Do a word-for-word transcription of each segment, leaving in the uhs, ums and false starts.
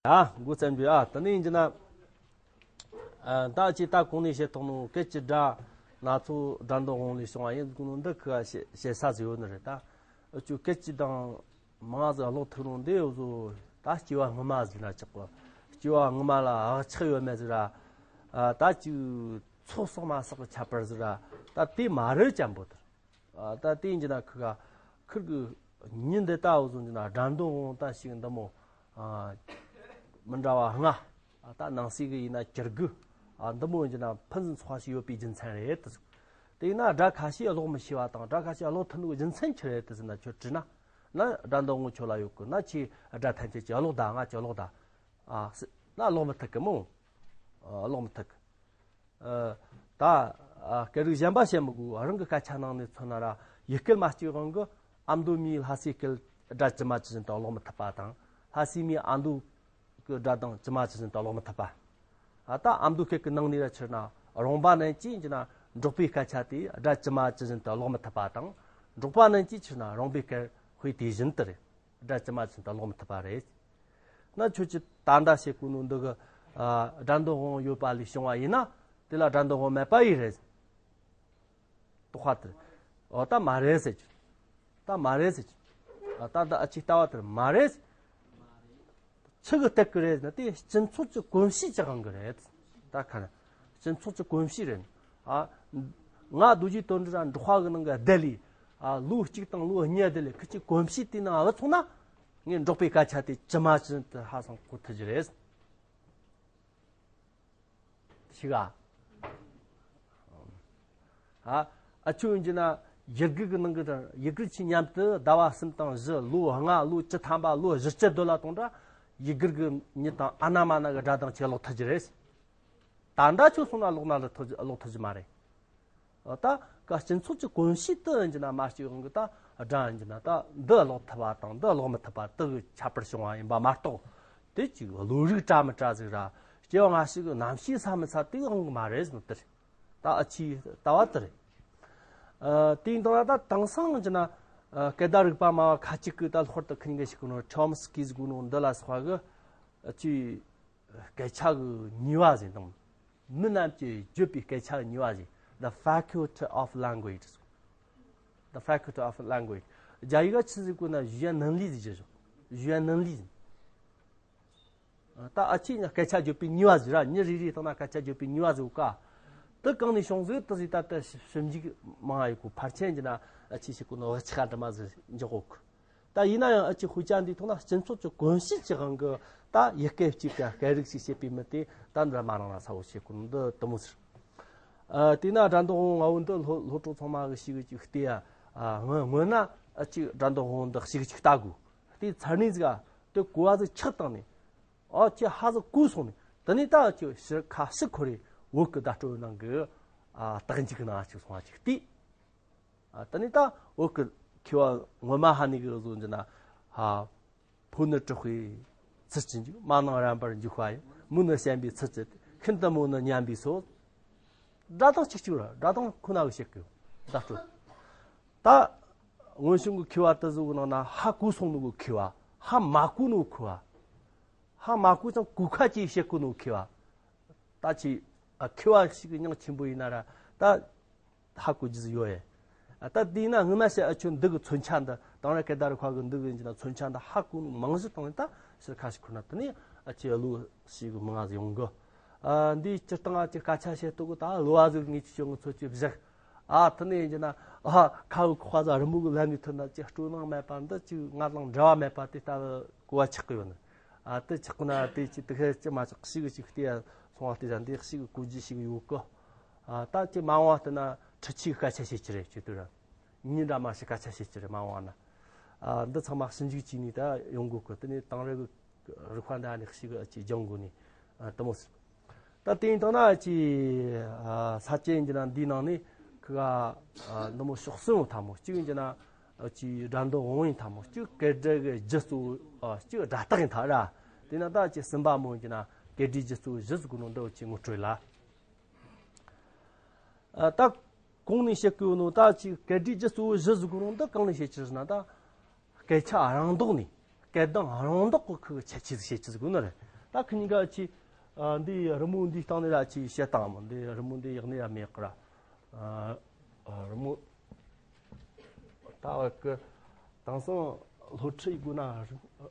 ཨ་འགོ་བརྩམས་རྒྱུ། ཨ་དེ་ནས་ཡིན་གྱི་ན། ཨ་ད་ཅི་ད་གོང་ནས་བཤད་ཐོག་ནོ་སྐད་ཀྱི་སྒྲ་སྣ་ཚོགས་སྒྲ་འདོན་དབང་ལས་བྱུང་བ་ཡིན་དགོས་ནོ་འདི་ཁི་བ་བཤད་བཤད་ས་ཟིག་ཡོད་ནི་རེད་ད། འུ་ཅོ་སྐད་ཀྱི་དང་མང་ཟིག་ཀློག་ཐུབ་རུང་འདི་འུ་ཟོ་ད་སྐྱེ་བ་སྔོན་མ་ཟིག་ན་ཆགས་གོ། སྐྱེ་བ་སྔོན་མ་ལ་བག་ཆགས་ཡོད་མེད་ཟིག་ར། ཨ་ད་ཅིག་ཚོགས་བསགས་མ་བསགས་ཀྱི་ཁྱད་པར་ཟིག་ར། ད་དེ་མ་རེད་ཅན་པོ་དེར། ཨ་ད་དེ་ཡིན་གྱི་ན་ཁི་ག་ཁིར་གི་ཉིན་འདི་ལྟ་བུ་བཟུང་གྱི་ན་དགྲ་འདུལ་འོང་ད་ཞིག་འདི་མོ། ཨ་མི་འདྲ་བ་ལྔ། ཨ་ད་ནང་གསེས་གི་ཡིན་ན་གྱུར་དགུ། ཨ་འདི་མོ་ཡིན་གྱི་ན་ཕུན་སུམ་ཚོགས་པ་ཞིག་ཡོད་པའི་རྒྱུ་མཚན་རེད་དེ། དེ་ཡིན་ན་སྒྲ་ཁ་ཤས་ཀློག་མི་ཤེས་པ་དང་སྒྲ་ཁ་ཤས་ཀློག་ཐུབ་ནོ་གི་རྒྱུ་མཚན་ཆི་རེད་དེ་ཟེར་ན་ཁྱོད་དྲིས་ན། ན་དགྲ་འདུལ་འོང་ཁྱོད་ལ་ཡོད་གི་ན་ཁྱེད་སྒྲ་ཐམས་ཅད་ཀྱི་ཀློག་ད་ང་ཀྱི་ཀློག་ད། ཨ་ཟེར་ན་ཀློག་མི་ཐུབ་གི་མོ། ཨ་ཀློག་མི་ཐུབ་གི། ཨ་ད་ཨ་སྐད་རིགས་གཞན་པ་བཤད་མི་དགོས། རང་གི་སྐད་ཆ་ནང་ནས་མཚོན་ན་ར་ཡུལ་སྐད་མ་གཅིག་དབང་གི་ཨ་མདོ་མིའི་ལྷ་སའི་སྐད་སྒྲ་ཇི་མ་ཇི་བཞིན་དུ་ཀློག་མི་ཐུབ་པ་དང་། ལྷ་སའི་མིའི་ཨ་མདོ་གི་སྒྲ་གདངས་ཇི་མ་ཇི་བཞིན་དུ་ཀློག་མི་ཐུབ་པ། ཨ་ད་ཨ་མདོ་སྐད་ཀྱི་ནང་ནས་ར་ཕྱིར་ན་རོང་པ་རྣམས་ཀྱིས་ཡིན་གྱི་ན་འབྲོག་པའི་སྐད་ཆ་དེ་སྒྲ་ཇི་མ་ཇི་བཞིན་དུ་ཀློག་མི་ཐུབ་པ་དང་། འབྲོག་པ་རྣམས་ཀྱིས་ཕྱིར་ན་རོང་པའི་སྐད་དཔེ་དེ་བཞིན་དུ་རེད། སྒྲ་ཇི་མ་ཇི་བཞིན་དུ་ཀློག་མི་ཐུབ་པ་རེད། ན་ཁྱོད་ཀྱིས་ད་ལྟ་བཤད་གོ་ནོ་འདི་གི་ཨ་སྒྲ་འདོན་དབང་ཡོད་པ་ལས་བྱུང་བ་ཡིན་ན་དེ་ལ་སྒྲ་འདོན་དབང་མེད་པ་ཡིན་རེད། དོགས་པ་དེར། འོ་ད་མ་རེད་ཟེར་གྱི། ད་མ་རེད་ཟེར་གྱི། ཨ་ད་ད་ཨ་ཅིག་ལྟ་བ་དེར་མ་རེད། ཆི་གི་སྟེགས་གི་རེད་ཟེར་ན་དེ་སྤྱི་ཚོགས་ཀྱི་གོམས་གཤིས་ཀྱི་དབང་གི་རེད། ད་ཁ་ན་སྤྱི་ཚོགས་ཀྱི་གོམས་གཤིས་རེད། ཨ་ང་རྡོ་རྗེ་དོན་གྲུབ་ར་འབྲོག་པ་གི་ནང་གི་བསྡད་ལས། ཨ་ལོ་གཅིག་དང་ལོ་གཉིས་བསྡད་ལས་ཁི་ཅིག་གོམས་གཤིས་དེ་ནང་བུད་སོང་ན། ངས་འབྲོག་པའི་སྐད་ཆ་དེ་ཇི་མ་ཇི་བཞིན་དུ་ཧ་སང་གོ་ཐུབ་ཀྱི་རེད། ཤི་ག་ཨ་ཨ་ཆུ་ཡིན་གྱི་ན་ཡུལ་སྒེར་གྱི་ནང་གི་དང་ཡུལ་སྒེར་ཆེ་མཉམ་དུ་ཟླ་བ་གསུམ་དང་བཞི་ལོ་ལྔ་ལོ་བཅུ་ཐམ་པ་ལོ་བཞི་བཅུ་སྡོད་ལ་གཏོང་འདྲ། ཡུལ་སྒེར་གྱི་མྱི་དང་ཨ་ན་མ་ན་གི་སྒྲ་གདངས་ཆེ་ཀློག་ཐུབ་ཀྱི་རེད། ད་ལྟ་ཁྱོད་སོང་ན་ཀློག་ན་ལ་ཐུབ་ཀློག་ཐུབ་ཀྱི་མ་རེད། ད་ག་སྤྱི་ཚོགས་ཀྱི་གོམས་གཤིས་དུ་ཡིན་གྱི་ན་མ་སྐྱེས་དབང་གི་ད་སྒྲ་ཡིན་གྱི་ན་ད་འདི་ཀློག་ཐུབ་པ་དང་འདི་ཀློག་མི་ཐུབ་པ་དུ་གི་ཁྱད་པར་བྱུང་བ་ཡིན་པ་མ་གཏོགས། དེ་ཅིག་བློ་རིག་བཀྲ་མི་བཀྲ་ཟིག་ར་སྐྱེ་བ་སྔ་ཕྱི་གི་རྣམ་ཤེས་ས་མི་ས་དེ་གི་དབང་གི་མ་རེད་ཟེར་ནོ་དེ་རེད། ད་ཨ་ཆིའི་ལྟ་བ་དེ་རེད། ཨ་དེ་ཡིན་དང་ད་དེང་སང་ཡིན་གྱི་ན་ཨ་སྐད་བརྡ་རིག་པ་སྨྲ་བ་ཁ་ཅིག་གིས་ད་ལྷོར་དུ་ཁུར་འགའ་ཞིག་གི་ནོ་ཁྲོམ་སི་ཀི་ཟེར་གོ་ནོ་འདི་ལ་སོགས་པ་གི་ཨ་ཆི་སྐད་ཆ་གི་ནུས་པ་ཟེར་དང་། མི་རྣམས་ཀྱིས་བརྗོད་པའི་སྐད་ཆ་གི་ནུས་པ་ཟེར། The faculty of language. The faculty of language. རྒྱ་ཡིག་ག་ཆི་ཟེར་གོ་ན་语言能力ཟེར་གྱི་རེད། 语言能力ཟེར། ད་ཨ་ཆི་ཡིན་ན་སྐད་ཆ་བརྗོད་པའི་ནུས་པ་ཟེར་ར། མྱི་རེ་རེ་དང་ན་སྐད་ཆ་བརྗོད་པའི་ནུས་པ་ཟེར་ག་དེ་གང་ནས་བྱུང་ཟེར་དེ་ཟེར་ད་ལྟ་ཞིབ་འཇུག་མང་ཡོད་གོ། ཕལ་ཆེར་གྱི་ན་ཨ་ཆི་ཞིག་གོ་ནོ་ཨ་ཆི་ཁ་འདྲ་མ་ཟེར་འཇོག་གོ། ད་ཡིན་ན་ཡང་ཨ་ཆི་ཧུ་ཅང་འདིའི་ཐོག་ན་སྤྱི་ཚོགས་ཀྱི་གོམས་གཤིས་ཀྱི་དབང་གིས་ད་ཡི་གེ་གཅིག་ག་སྐད་རིགས་ཤིག་བཤད་པའི་མི་དེ་ད་འདྲ་མ་རང་ན་ས་བོ་བཤད་གོ་ནོ་འདི་དུ་མོ་ཟེར། ཨ་དེས་ན་སྒྲ་འདོན་དབང་ང་བོ་འདི་ལྷོ་ལྷོ་ཕྱོགས་ཚང་མ་གི་ཞིག་གི་ཅིག་བལྟས་ཡ། ཨ་སྔོན་སྔོན་ན་ཨ་ཅིག་སྒྲ་འདོན་དབང་འདི་ཞིག་གི་ཅིག་ལྟ་དགོས། དེ་ཚར་ནས་ཟིག་ཨ་དེ་གོ་བ་ཟིག་ཆགས་བཏང་ནས། ཨ་ཅེ་ཧ་ཟིག་གོ་སོང་ནས་དེ་ནས་ད་ཅེ་ཕྱིར་ཁ་ཕྱིར་འཁོར་རེ་བོད་ཀྱི་བརྡ་སྤྲོད་ནང་གི་ཨ་རྟགས་འཇུག་གི་ནང་ཅིག་སོང་བ་ཅིག་བལྟས། ཨ་དེ་ནས་ད་བོད་ཀྱི་མཁས་པ་སྔོན་མ་ཧ་ནས་གི་བཟོ་འཇི་ན་ཧ། ཕོ་ནི་དྲག་པོའི་ཚུལ་གྱིས་འཇུག་མ་ནིང་རན་པར་འཇུག་པ་ཡིན། མོ་ནི་བྱམས་པའི་ཚུལ་གྱིས་ཤིན་ཏུ་མོ་ནི་མཉམ་པའི་སོ། སྒྲ་གདངས་གཅིག་གཅིག་ར་སྒྲ་གདངས་ཁོ་ན་གི་བཤད་གི་བརྡ་སྤྲོད། ད་སྔོན་བྱུང་གི་མཁས་པ་དེ་ཚོ་གི་ནང་ན་ཧ་གོ་སོང་ནོ་གི་མཁས་པ། ཧ་མ་གོ་ནོ་མཁས་པ། ཧ་མ་གོ་ཙང་གོ་ཁ་ཅིག་བཤད་གོ་ནོ་མཁས་པ། ད་ཅི་ཨ་མཁས་པ་ཞིག་གི་མྱིང་ཆེན་པོ་ཡིན་ན་ར་ད་ཧ་གོ་རྒྱུ་ཟིག་ཡོད་ཡེ། ཨ་ད་དེས་ན་སྔོན་མ་བཤད་ཨ་ཆོ་འདི་གི་མཚོན་ཆ་འདི་དེང་རབས་སྐད་བརྡ་རིག་པ་གི་འདི་གི་ཡིན་གྱི་ན་མཚོན་ཆ་འདི་ཧ་གོ་ནོ་མང་ཟིག་བཏང་ནས་ད་ཕྱིར་ཁ་ཞིག་ཁུར་ན་དེ་ནས་ཨ་ཅེ་བློ་ཞིག་གི་མང་ང་ཟིག་ཡོང་གི། ཨ་འདི་སྤྱིར་བཏང་ཨ་ཅེ་སྐད་ཆ་བཤད་དུས་གི་ད་བློ་བ་ཟིག་ངེས་ཀྱི་ཆོ་ངི་ཚོ་ཅེ་བཞག་ཨ་དེ་ནས་ཡིན་གྱི་ན་ཨ་ཁ་བུ་ཁོག་པ་ཟ་རི་མོ་གི་ལམ་ནས་ཐོན་ན་ཅེ་སྤྲོ་སྣང་མེད་པ་འདི་ཅིག་ང་དང་འབྲེལ་བ་མེད་པ་དེ་ལྟ་བུ་གོ་བ་ཆགས་གི་ཡོད་ནི། ཨ་དེ་ཆགས་གི་ན་དེ་ཅི་དེ་ཁ་ཅི་མ་ཆགས་ཤིག་ཅིག་བལྟས་ཡ་སོང་བ་དེ་ཟ་འདི་ཤིག་གོ་རྒྱུ་ཞིག་ཡོད་གི། ཨ་ད་ཅི་མ་འོངས་བ་ལྟ་ན་འཕྲུལ་ཆས་སྐད་ཆ་བཤད་ཀྱི་རེད་ཅེས་དུས་ར། མྱི་འདྲ་མ་ཞིག་སྐད་ཆ་བཤད་ཀྱི་རེད་མ་འོངས་བ་ན། ཨ་འདི་ཚང་མ་ཞིབ་འཇུག་བྱས་ནས་ད་ཡོང་དགོས་གི། དེ་ནས་དེང་རབས་ཀྱི་རིག་པ་འདྲ་ནས་ཞིག་ཅིག་སྦྱང་དགོས་ནས་ཨ་དེ་མོ་ཟེར། ད་དེ་ཡིན་དང་ན་ཅི་ཨ་ས་སྐྱེ་ཡིན་གྱི་ན་འདིའི་ནང་ནས་ཁི་ག་ཨ་འདི་མོ་ཕྱོགས་གསུམ་ཐ་མོ་གཅིག་ཡིན་གྱི་ན་ཅི་སྒྲ་འདོན་དབང་ཡིན་ཐ་མོ་གཅིག་སྐད་སྒྲ་གི་རྒྱུ་གཙོ་བོ་ཨ་གཅིག་སྒྲ་རྟགས་ཡིན་ཐ་ར། དེ་ན་ད་ཅི་གསུམ་པ་མོ་ཡིན་གྱི་ན་སྐད་སྒྲའི་རྒྱུ་གཙོ་བོ་གཞི་ཟིག་གི་ནང་འདི་བ་ཅི་ངོ་སྤྲོད་ལ། ཨ་ད་གོང་ནས་བཤད་གི་ཡོད་ནོ་ད་ཅིག་སྐད་སྒྲའི་རྒྱུ་གཙོ་བོ་གཞི་ཟིག་གི་ནང་འདི་གང་ནས་བཤད་ཀྱི་ཟེར་ན་ད། སྐད་ཆ་རང་ལྡོག་ནས་སྐད་གདངས་རང་ལྡོག་གི་ཁུ་ཁྱད་ཆོས་ཟིག་བཤད་ཀྱི་ཟིག་གོ་ནི་རེད། ད་ཁི་གཉིས་ཀ་ཅི། ཨ། འདི་རི་མོ་འདི་སྟེང་ནས་ར་ཅི་བཤད་སྟངས་མོ། འདི་རི་མོ་འདི་ཡག་ནི་ར་མེད་ཀི་ར། ཨ། ཨ། རི་མོ། ད་བ་ཀི་དེང་སང་སློབ་ཁྲིད་དགོས་ན་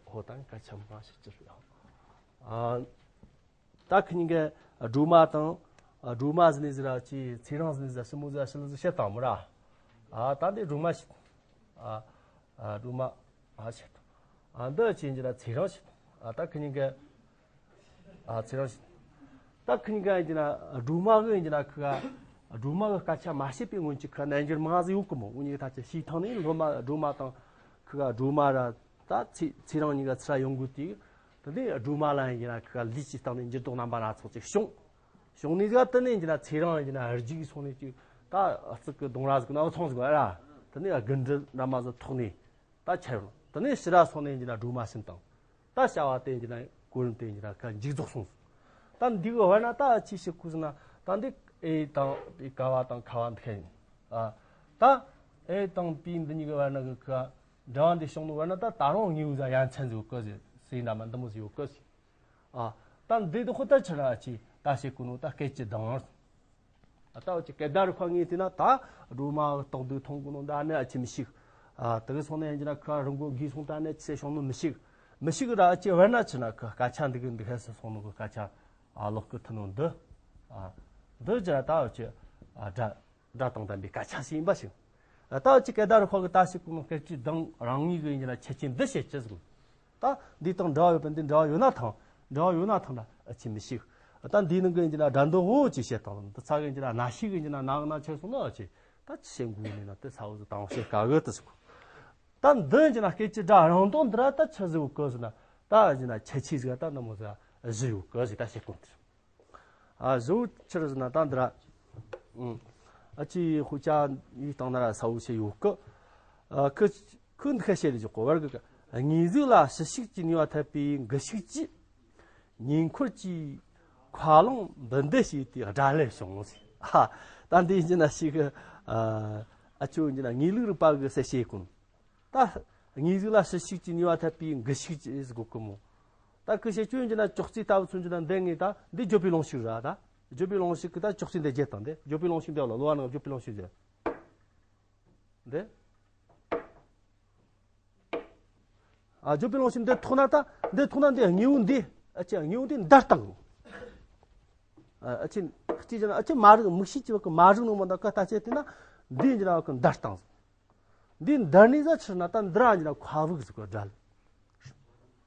ཧོ་ད་སྐད་ཆ་མང་ཞིག་ཅི་རེད། ཨ། ད་ཁི་གཉིས་ཀ་སྒྲོལ་མ་དང་། ཨ། སྒྲོལ་མ་ཟེར་ནས་ཟེར་ར་ཅི། ཚེ་རིང་ཟེར་ནས་ཟེར་ཞི་མོ་ཟེར་ཞི་ལུ་ཟེར་བཤད་སྟངས་མོ་ར། ཨ། ད་འདི་སྒྲོལ་མ་ཞིག་ཨ། ཨ། སྒྲོལ་མ། ཨ། ཞིག་ཨ། འདི་ཅི་ཡིན་ན་ཚེ་རིང་ཞིག་ཨ། ད་ཁི་གཉིས་ཀ་ཨ། ཚེ་རིང་ཞིག་ད་ཁི་གཉིས་ཀ་ཡིན་ན་སྒྲོལ་མ་གི་ཡིན་ན་ཁི་ག་སྒྲོལ་མ་གི་སྐད་ཆ་མ་བཤད་པའི་སྔོན་གྱི་ཁི་ག་རྣལ་འབྱོར་མང་ཟིག་ཡོད་གི་མོ། འུ་གཉིས་ད་ཅི་ཤེས་ཐང་ནས་སློབ་མ་སྒྲོལ་མ་དང་ཁི་ག་སྒྲོལ་མ་ར། ད་ཚེ་ཚེ་རིང་གཉིས་ཀ་ཚུར་ཡོང་དགོས་དུས། དེ་ནས་སྒྲོལ་མ་ལ་ཡིན་ན་ཁི་ག་ལུས་ཀྱི་སྟེང་ནས་འགྱུར་ལྡོག་རྣམ་པ་སྣ་ཚོགས་ཅིག་བྱུང་། བྱུང་ནས་ག་དེ་ནས་ཡིན་ན་ཚེ་རིང་ཡིན་ན་རྒྱུགས་སོང་ནས་ཅིག་ད་རྩིག་གི་སྡོང་ར་ཟིག་ན་འུ་ཚང་ཟིག་ར། དེ་ནས་དགུན་འབྲུ་འདྲ་མ་ཟིག་ཐོགས་ནས། ད་ཆར་ལ། དེ་ནས་ཕྱི་ར་སོང་ནས་ཡིན་ན་སྒྲོལ་མ་ཕྱིན་དང་། ད་བྱ་བ་དེ་ཡིན་ན་གོ་རིམ་དེ་ཡིན་ན་ཁ་མཇུག་རྫོགས་སོང་། ད་འདི་གི་བར་ན་ད་ཅི་ཞིག་གོ་ཟེར་ན། ད་འདི་ཨེ་དང་པའི་ཀ་བ་དང་ཁ་བ་འདི་ཁ་ཡིན། ཨ། ད་ཨེ་དང་པའི་འདི་གཉིས་ཀྱི་བར་ན་གི་ཁ་འབྲེལ་བ་འདི་བྱུང་ནོ་བར་ན་ད་ད་རུང་དངོས་པོ་ཟ་ཡ་མཚན་ཟིག་ཡོད་གི་ཟེར། ཟེར་འདྲ་མ་འདི་མོ་ཟིག་ཡོད་གི་ཟེར། ཨ། ད་འདི་དུ་ཁོ་ད་ཆི་ར་ཅི་ད་བྱེད་གོ་ནོ་ད་སྐད་ཅིག་དང་། ཨ། ད་འུ་ཅི་སྐད་བརྡ་རུ་ཁ་ངེས་དེ་ན་ད་སྒྲོལ་མ་གི་རྟོག་སྡུད་མཐོང་གོ་ནོ་ད་ནི་ཨ་ཅི་མི་ཤིག་ཨ། དེ་གི་སོང་ནས་ཡིན་ན་ཁ་རང་གོ་གིས་སོང་ད་ནི་ཅི་བྱུང་ནོ་མི་ཤིག་མི་ཤིག་ར་ཨ་ཅི་བར་ན་ཆི་ན་ཁ་སྐད་ཆ་འདི་གི་འདི་ཁ་སི་སོང་ནོ་གི་སྐད་ཆ། ཨ། ལོག་གི་ཐུ་ནོ་འདི། ཨ། འདི་ཅི་ར་ད་འུ་ཅི། ཨ། སྒྲ། སྒྲ་དང་ལྡན་པའི་སྐད་ཆ་ཞིག་ཡིན་པ་ཞིག་ད་འུ་ཅི་སྐད་བརྡ་རུ་ཁ་གི་ད་ཞིག་གོ་ནོ་སྐད་ཅིག་དང་རང་ངོས་གི་ཡིན་ན་ཁྱད་ཆོས་འདི་བཤད་ཅི་ཟིག་ད་འདི་དང་འདྲ་བ་ཡོད་པ་འདི་འདྲ་བ་ཡོད་ན་ཐང་། འདྲ་བ་ཡོད་ན་ཐང་ལ་ཨ་ཅི་མི་ཤིག་ད་འདི་ནང་གི་ཡིན་ན་སྒྲ་འདོགས་འོ་ཅི་བཤད་དང་། འདི་ཚ་གི་ཡིན་ན་ན་ཤི་གི་ཡིན་ན་ན་གི་ན་ཆེ་སོང་ན་ཨ་ཅི་ད་ཅི་བཤད་དགོས་ནི་ན་དེ་ས་བོ་ཟིག་དང་བཤད་དཀའ་གི་དེ་ཟིག་ད་འདི་ཡིན་ན་སྐད་ཅིག་སྒྲ་རང་དོན་འདི་ར་ད་ཆི་ཟིག་གོ་ཟེར་ན། ད་ཡིན་ན་ཁྱད་ཆོས་ཟིག་ད་ནི་མོ་ཟིག་བཞི་ཡོད་གི་ཟིག་ད་བཤད་གོ་དེ། ཨ། བཟོ་ཆི་རེད་ཟེར་ན་ད་འདི་ར། ཨ། ཨ་ཅི་ཧུ་ཅ་ཡི་སྟེང་ན་ར་ས་བོ་ཞིག་ཡོད་གི་ཨ། ཁི་ཁི་འདི་ཁ་བཤད་ལས་འཇོག་གོ་བར་གི་དངོས་གཟུགས་ལ་ཕྱི་ཤུགས་ཀྱིས་ནུས་པ་ཐེབས་པའི་འགུལ་ཤུགས་ཀྱིས། ཉེ་འཁོར་གྱི་མཁའ་རླུང་འབུད་འདེད་བྱས་ཏེ་སྒྲ་ལས་བྱུང་ཟེར། ཨ། ད་འདི་ཡིན་ན་ཞིག་ཨ། ཨ་ཅོ་ཡིན་ན་དངོས་ལུགས་རིག་པ་གི་གསལ་བཤད་ཀུན། ད་དངོས་གཟུགས་ལ་ཕྱི་ཤུགས་ཀྱིས་ནུས་པ་ཐེབས་པའི་འགུལ་ཤུགས་ཀྱིས་ཟེར་གོ་གི་མོ། ད་ཁི་བཤད་རྒྱུ་ཡིན་ན་ཅོག་ཙེ་ལྟ་བུ་ཚུན་ཆད་ན་འདི་ངེས་ད་འདི་བརྗོད་པའི་རླུང་ཤུགས་ར་ད། བརྗོད་པའི་རླུང་ཤུགས་ཀྱིས་ད་ཅོག་ཙེ་འདི་བརྗེད་དང་འདི་བརྗོད་པའི་རླུང་ཤུགས་འདི་ལ་གློ་བ་ནང་བརྗོད་པའི་རླུང་ཤུགས་འདི། འདི། ཨ། བརྗོད་པའི་རླུང་ཤུགས་འདི་ཐོག་ན་ད་འདི་ཐོག་ན་འདི་དངོས་པོ་འདི་ཨ་ཅེ་དངོས་པོ་འདི་འདར་བཏང་། ཨ་ཅེ་གཅིག་བྱས་ན་ཨ་ཅེ་མ་རིག་མིག་ཤེས་ཀྱི་བ་གི་མ་རིག་ནོ་མ་ད་ཀ་ད་ཅེ་དེ་ན་འདི་འདི་ན་བ་གི་འདར་བཏང་། འདི་འདར་ནི་ཟ་ཕྱིར་ན་ད་འདི་ར་འདི་ན་མཁའ་དབུགས་ཟིག་གི་སྒྲ་ལ།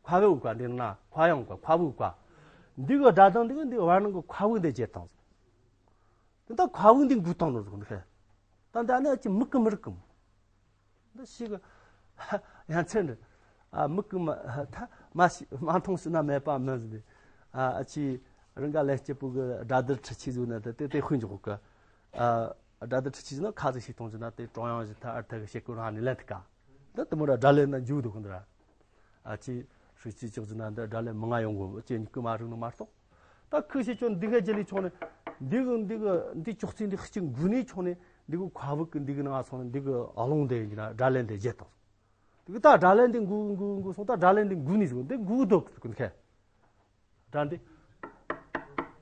མཁའ་དབུགས་ག་འདི་ན་མཁའ་ཡང་ག་མཁའ་དབུགས་ག་འདི་གི་སྒྲ་དང་འདི་གི་འདི་བར་སྣང་གི་མཁའ་དབུགས་འདི་བརྗེད་བཏང་ཟིག་དེ་ད་མཁའ་དབུགས་འདི་འགུལ་བཏང་ནོ་ཟིག་འདི་ཧེ། ད་འདི་ཨ་ནི་ཨ་ཅེ་མིག་གི་མི་རིག་གི་མོ། འདི་ཞིག་ཡ་མཚན་རེད། ཨ། མིག་གིས་མ་ཐ་མ་ཤི་མ་མཐོང་ཕྱི་ན་མེད་པ་མིན་ཟེར་ནས། ཨ། ཨ་ཅེ་རང་ག་ལན་སྐྱིད་པོ་གི་སྒྲ་སྡུད་འཕྲུལ་ཆས་ཟིག་ན་དེ་དེ་དཔེ་འཇོག་གི་ཨ། སྒྲ་སྡུད་འཕྲུལ་ཆས་ཟིག་ན་ཁ་ཟིག་ཞིག་གཏོང་ཟེར་ན་དེ་ཀྲུང་དབྱང་ཞིག་ཐ་ཨར་ཐ་གི་བྱེད་སྒོ་རང་ནས་ལན་དེ་ག་འདི་དེ་མོ་ར་སྒྲ་ལན་ན་འཇུག་འདུག་གི་འདི་ར། ཨ་ཅེ་ཧྲུའུ་ཅི་ཅོག་ཟེར་ན་འདི་སྒྲ་ལན་མི་ང་ཡོང་གོ་ཅེ་མིག་གིས་མ་རིག་ནོ་མ་གཏོགས། ད་ཁོས་བཤད་ཆོག་འདི་ག་རྗེས་ལས་ཆོག་ནས་འདི་གི་འདི་གི་འདི་ཅོག་ཙེ་འདི་གཅིག་འགུལ་ནས་ཆོག་ནས་འདི་གི་མཁའ་དབུགས་གི་འདི་གི་ནང་སོང་ནས་འདི་གི་རླུང་དེ་ཡིན་ན་སྒྲ་ལན་དེ་བརྗེད་བཏང་། འདི་གི་ད་སྒྲ་ལན་འདི་འགུལ་འགུལ་འགུལ་སོང་ད་སྒྲ་ལན་འདི་འགུལ་ནས་སོང་འདི་འགུལ་འདུག་གི་ཁེ། སྒྲ་འདི།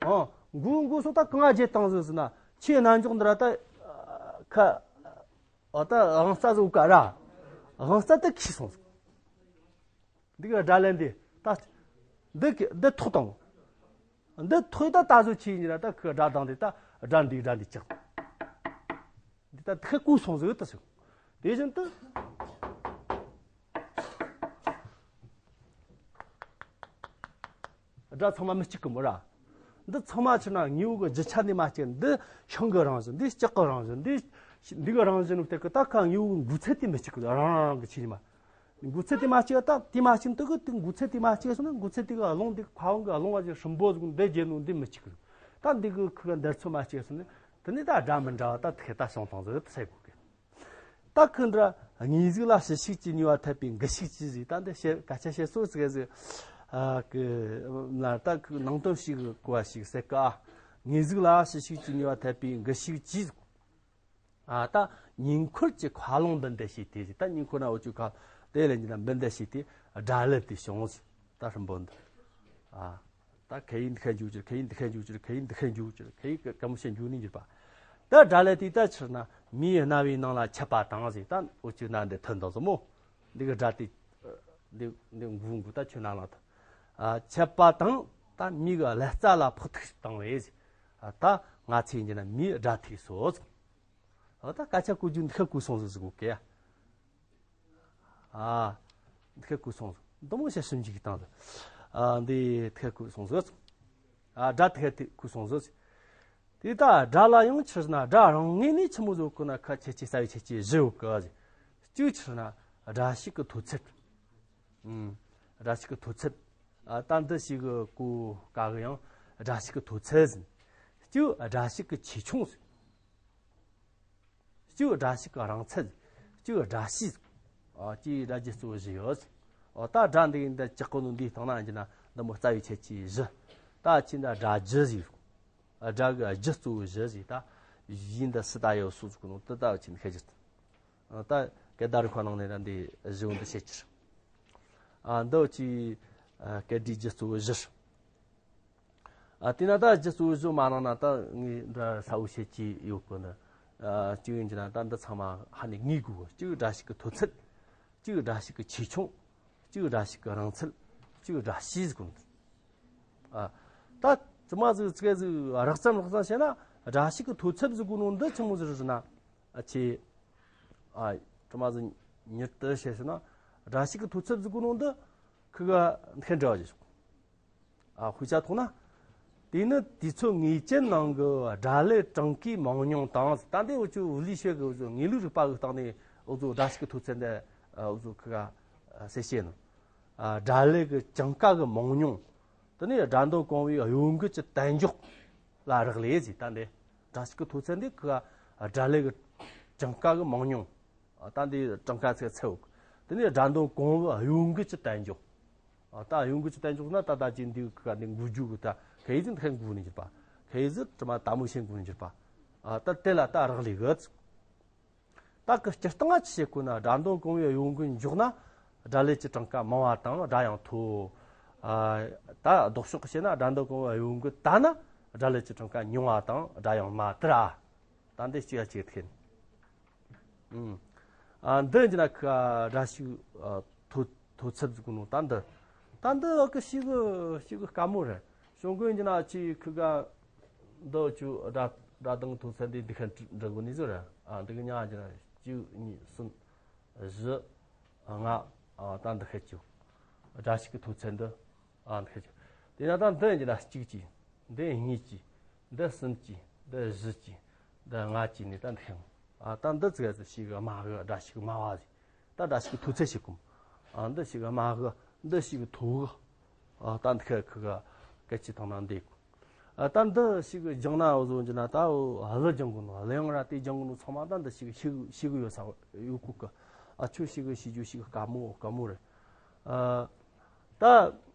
ཨ། འགུལ་འགུལ་སོང་ད་གང་བརྗེད་བཏང་ཟིག་ཟེར་ན་ཁྱེད་རྣལ་འབྱོར་འདི་ར་ད་ཁ། ཨ། ད་དབང་རྩ་ཟིག་ག་ར། དབང་རྩ་དེ་ཁེ་སོང་ཟིག་འདི་གི་སྒྲ་ལན་འདི་ད། འདི་གི་འདི་ཐོག་དང་། འདི་ཐོག་ད་ད་གཟོད་ཆི་ཡིན་ན་ད་ཁོས་སྒྲ་དང་འདི་ད་སྒྲ་འདི་སྒྲ་འདི་ཅག་འདི་ད་ཐོག་གོ་སོང་ཟིག་ད་ཟིག་དེ་བཞིན་དུ་སྒྲ་ཚང་མ་མི་གཅིག་གི་མོ་ར། འདི་ཚང་མ་ཆི་ན་དངོས་པོ་གི་རྒྱུ་ཆ་འདི་མ་གཅིག་འདི་ཤིང་གི་རང་བཞིན་འདི་ལྕགས་གི་རང་བཞིན་འདི་འདི་གི་རང་བཞིན་ནི་སྟེ་གི་ད་ཁ་དངོས་པོ་གི་འགུལ་ཚད་དེ་མི་གཅིག་གི་རང་རང་རང་གི་ཆི་ནི་མ། འགུལ་ཚད་དེ་མ་གཅིག་ད་དེ་མ་གཅིག་དུ་གི་དེ་འགུལ་ཚད་དེ་མ་གཅིག་སོང་ན་འགུལ་ཚད་དེ་གི་རླུང་དེ་ཁ་དབང་གི་རླུང་བ་ཞིག་ཧྲིམ་པོ་ཟིག་འདི་རྒྱས་ནོ་འདི་མི་གཅིག་གི། ད་འདི་གི་ཁུ་གི་འདེར་ཚོད་མ་གཅིག་སོང་ན་དེ་ནི་ད་སྒྲ་མི་འདྲ་བ་ད་དེ་ད་བྱུང་བཏང་ཟིག་ད་ཟེར་གོ་གི། ད་ཁུ་འདྲ་དངོས་གཟུགས་ལ་ཕྱི་ཤུགས་ཀྱིས་ནུས་པ་ཐེབས་པའི་འགུལ་ཤུགས་ཀྱིས་ཟིག་ད་འདི་བཤད་སྐད་ཆ་བཤད་སྲོལ་ཟིག་ཟིག་ཨ་གི་ལ་ད་ཁུ་ནང་དོན་ཞིག་གོ་བ་ཞིག་ཟེར་གི་ཨ། དངོས་གཟུགས་ལ་ཕྱི་ཤུགས་ཀྱིས་ནུས་པ་ཐེབས་པའི་འགུལ་ཤུགས་ཀྱིས། ཨ། ད་ཉེ་འཁོར་གྱི་མཁའ་རླུང་འབུད་འདེད་བྱས་ཏེ་ཟིག་ད་ཉེ་འཁོར་ན་འུ་ཅོ་ཁ་དེ་ལས་ཉིན་ན་འབུད་འདེད་བྱས་ཏེ་སྒྲ་ལན་དེ་བྱུང་ཟིག་ད་ཧྲིམ་པོ་འདི། ཨ། ད་ཁ་ཡིག་འདི་ཁ་འཇུག་ཅིག་ཁ་ཡིག་འདི་ཁ་འཇུག་ཅིག་ཁ་ཡིག་འདི་ཁ་འཇུག་ཅིག་ཁ་ཡིག་གི་ག་མོ་ཤེས་འཇུག་ནི་འགྱུར་པ། ད་སྒྲ་ལས་དེ་ད་ཕྱིར་ན་མིའི་རྣ་བའི་ནང་ལ་ཁྱབ་པ་དང་ཟེར། ད་འོ་ཅིག་ན་འདི་ཐོན་དང་ཟེར་མོ། འདི་གི་སྒྲ་དེ་འདི་འདི་འགུ་འགུ་ད་ཁྱོད་ན་ལ་ད་ཁྱབ་པ་དང་། ད་མིའི་ཀླད་རྩ་ལ་ཕོག་ཐུག་བཏང་བས་ཟེར། ད་ང་ཚོས་འགྱུར་ན་མིའི་སྒྲ་ཐོས་སོ་ཟེར། ད་སྐད་ཆ་གོ་རྒྱུ་འདི་ཁ་གོ་སོང་ཟེར་ཟེར་གོ་ཀེ། ཨ། འདི་ཁ་གོ་སོང་ཟེར། འདི་མོ་ཞེས་ཞིབ་འཇུག་བཏང་ཟེར། ཨ། འདི་ཁ་གོ་སོང་ཟེར། ཨ། སྒྲ་དེ་ཁ་དེ་གོ་སོང་ཟེར། དེ་ད་སྒྲ་ལ་ཡང་ཕྱིར་ན་སྒྲ་རང་ངོས་ནས་ཆི་མོ་ཟེར་གོ་ན་ཁ་ཁྱད་ཆོས་རྩ་བའི་ཁྱད་ཆོས་བཞི་ཡོད་གི་ཟེར། གཅིག་ཕྱིར་ན་སྒྲ་ཞིག་གི་མཐོ་ཚད། ཨུམ། སྒྲ་ཞིག་གི་མཐོ་ཚད། ཨ། ད་འདི་ཞིག་གི་གོ་དཀའ་གི་ཡང་སྒྲ་ཞིག་གི་མཐོ་ཚད་ཟེར། གཅིག་སྒྲ་ཞིག་གི་ཆེ་ཆུང་ཟེར། གཅིག་སྒྲ་ཞིག་གི་རིང་ཚད། གཅིག་སྒྲ་གཤིས། ཨ། གཅིག་སྒྲ་བརྒྱད་གཙོ་བོ་བཞི་ཡོད། ཨ། ད་སྒྲ་འདི་འདི་ཅག་གོ་ནོ་འདིའི་སྟེང་ན་འགྱུར་ན་འདི་མོ་རྩ་བའི་ཁྱད་ཆོས་བཞི། ད་ཕྱིན་ད་སྒྲ་བསྒྱུར་ཟེར། ཨ། སྒྲ་གི་བསྒྱུར་གཙོ་བོ་བཞི་ཟེར། ད་བཞི་འདི་སུ་ད་ཡོད་སུ་ཟེར་གོ་ནོ་དེ་ད་ཕྱིན་ཁ་བསྒྱུར། ཨ། ད་སྐད་བརྡ་རིག་པ་ནང་ནས་ར་འདི་བཞི་བོ་འདི་བཤད་ཀྱི་རེད། ཨ། འདི་ཅི། ཨ། སྐད་སྒྲའི་བསྒྱུར་གཙོ་བོ་བཞི། ཨ། དེས་ན་ད་བསྒྱུར་གཙོ་བོ་བཞི་མ་གནང་ན་ད་ངས་འདྲ་ས་བོ་བཤད་ཀྱི་ཡོད་གི་ནི། ཨ། གཅིག་ཡིན་གྱི་ན་ད་འདི་ཚང་མ་ཧ་ནས་ངེས་དགོས་གི། གཅིག་སྒྲ་ཞིག་གི་མཐོ་ཚད། གཅིག་སྒྲ་ཞིག་གི་ཆེ་ཆུང་། གཅིག་སྒྲ་ཞིག་གི་རིང་ཚད། གཅིག་སྒྲ་གཤིས་ཟེར་གོ་ནོ། ཨ། ད་ཙི་མ་ཟིག་ཙི་གེ་ཟིག་རགས་ཙམ་རགས་ཙམ་བཤད་ན་སྒྲ་ཞིག་གི་མཐོ་ཚད་ཟེར་གོ་ནོ་འདི་ཆི་མོ་ཟིག་རེད་ཟེར་ན། ཨ་ཆེ། ཨ། ཙི་མ་ཟིག་མྱུར་དུ་བཤད་ཟེར་ན། སྒྲ་ཞིག་གི་མཐོ་ཚད་ཟེར་གོ་ནོ་འདི་ཁི་ག་འདི་ཁ་འདྲ་བ་ཞིག་ཨ། དཔེ་ཆ་ཐོག་ན། དེ་ནི་དུས་ཚོད་ངེས་ཅན་ནང་གི་སྒྲ་ལས་གྲངས་ཀའི་མང་ཉུང་དང་། ད་འདི་འུ་ཚོ་ཝུ་ལི་ཤེ་གི་འུ་ཚོ་དངོས་ལུགས་རིག་པ་གི་སྟེང་ནས་འུ་ཚོ་སྒྲ་ཞིག་གི་མཐོ་ཚད་འདི་འུ་ཚོ་ཁི་ག་གསལ་བཤད་ནོ། ཨ། སྒྲ་ལས་ཀྱི་གྲངས་ཀ་གི་མང་ཉུང་། དེ་ནས་སྒྲ་འདོན་གོང་བུའི་གཡོ་འགུལ་གྱི་དལ་འབྱོར་ལ་རག་ལས་ཟེར། ད་འདི་སྒྲ་ཞིག་གི་མཐོ་ཚད་འདི་ཁི་ག་སྒྲ་ལས་ཀྱི་གྲངས་ཀ་གི་མང་ཉུང་། ད་འདི་གྲངས་ཀ་ཚད་ཚད་འོག་དེ་ནས་སྒྲ་འདོན་གོང་བུ་གཡོ་འགུལ་གྱི་དལ་འབྱོར། ཨ། ད་གཡོ་འགུལ་གྱི་དལ་འབྱོར་ན་ད་ད་ཅི་འདི་ཁ་འདི་འགུལ་རྒྱུ་གི་ད་ཁ་ཡི་ཟིན་ཁ་འགུལ་ནས་གྱུར་པ། ཁ་ཡི་ཟིན་དྲི་མ་ད་མུ་ཤེས་འགུལ་ནས་གྱུར་པ། ཨ། ད་དེ་ལ་ད་རག་ལས་གི། ད་གི་སྤྱིར་བཏང་ང་ཆི་བྱེད་དགོས་ན། སྒྲ་འདོན་གོང་བུའི་གཡོ་འགུལ་མགྱོགས་ན་སྒྲ་ལས་ཀྱི་གྲངས་ཀ་མང་བ་དང་སྒྲ་ཡང་མཐོ། ཨ། ད་ལྡོག་ཕྱོགས་ཀྱི་བཤད་ན་སྒྲ་འདོན་གོང་བུའི་གཡོ་འགུལ་དལ་ན་སྒྲ་ལས་ཀྱི་གྲངས་ཀ་ཉུང་བ་དང་སྒྲ་ཡང་དམའ་དེ་ར། ད་འདི་གཅིག་ཡ་གཅིག་ཐེན། ཨ། འདི་ཡིན་ན་ཁ་སྒྲ་ཞིག་ཨ། མཐོ་མཐོ་ཚད་ཟེར་གོ་ནོ་ད་འདི། ད་འདི་ཨ་ཀི་ཞིག་གི་ཞིག་གི་དཀའ་མོ་རེད། ཞོགས་ཀུན་ཡིན་ན་ཅི་ཁི་ག་འདི་ཆུ་སྒྲ་སྒྲ་གདངས་མཐོ་ཚད་འདི་འདི་ཁ་འདྲི་དགོས་ནི་ཟེར་ར། ཨ། འདི་གི་ཉག་ཅི་ན་གཅིག་གཉིས་གསུམ་བཞི་ལྔ། ཨ། ད་འདི་ཁ་ཅིག་སྒྲ་ཞིག་གི་མཐོ་ཚད་འདི། ཨ། འདི་ཁ་ཅིག་དེ་ན་ད་འདི་ཡིན་ན་གཅིག་གཅིག་འདི་གཉིས་གཅིག་འདི་གསུམ་གཅིག་འདི་བཞི་གཅིག་འདི་ལྔ་གཅིག་ནས་ད་འདི་ཁ། ཨ། ད་འདི་ཙི་ག་ཙི་ཞིག་གི་དམའ་གི་སྒྲ་ཞིག་དམའ་བ་ཟིག་ད་སྒྲ་ཞིག་གི་མཐོ་ཚད་ཞིག་གོམ། ཨ། འདི་ཞིག་དམའ་གི། འདི་ཞིག་མཐོ་གི། ཨ། ད་འདི་ཁ་ཁི་ག་སྐད་ཆ་བཏང་ན་འདི། ཨ། ད་འདི་ཞིག་སྦྱངས་ན་འུ་ཟོ་འཇི་ན་ད་འུ་གླུ་སྦྱང་གོ་ནོ། གླུ་དབྱངས་ར་དེ་སྦྱང་གོ་ནོ་ཚང་མ་ད་འདི་ཞིག་ཤེས་ཤེས་གི་ཡོད་ས་ཡོད་གོ་གི། ཨ། ཁྱོད་ཞིག་ཤེས་རྒྱུ་ཞིག་དཀའ་མོ་དཀའ་མོ་རེད། ཨ། ད་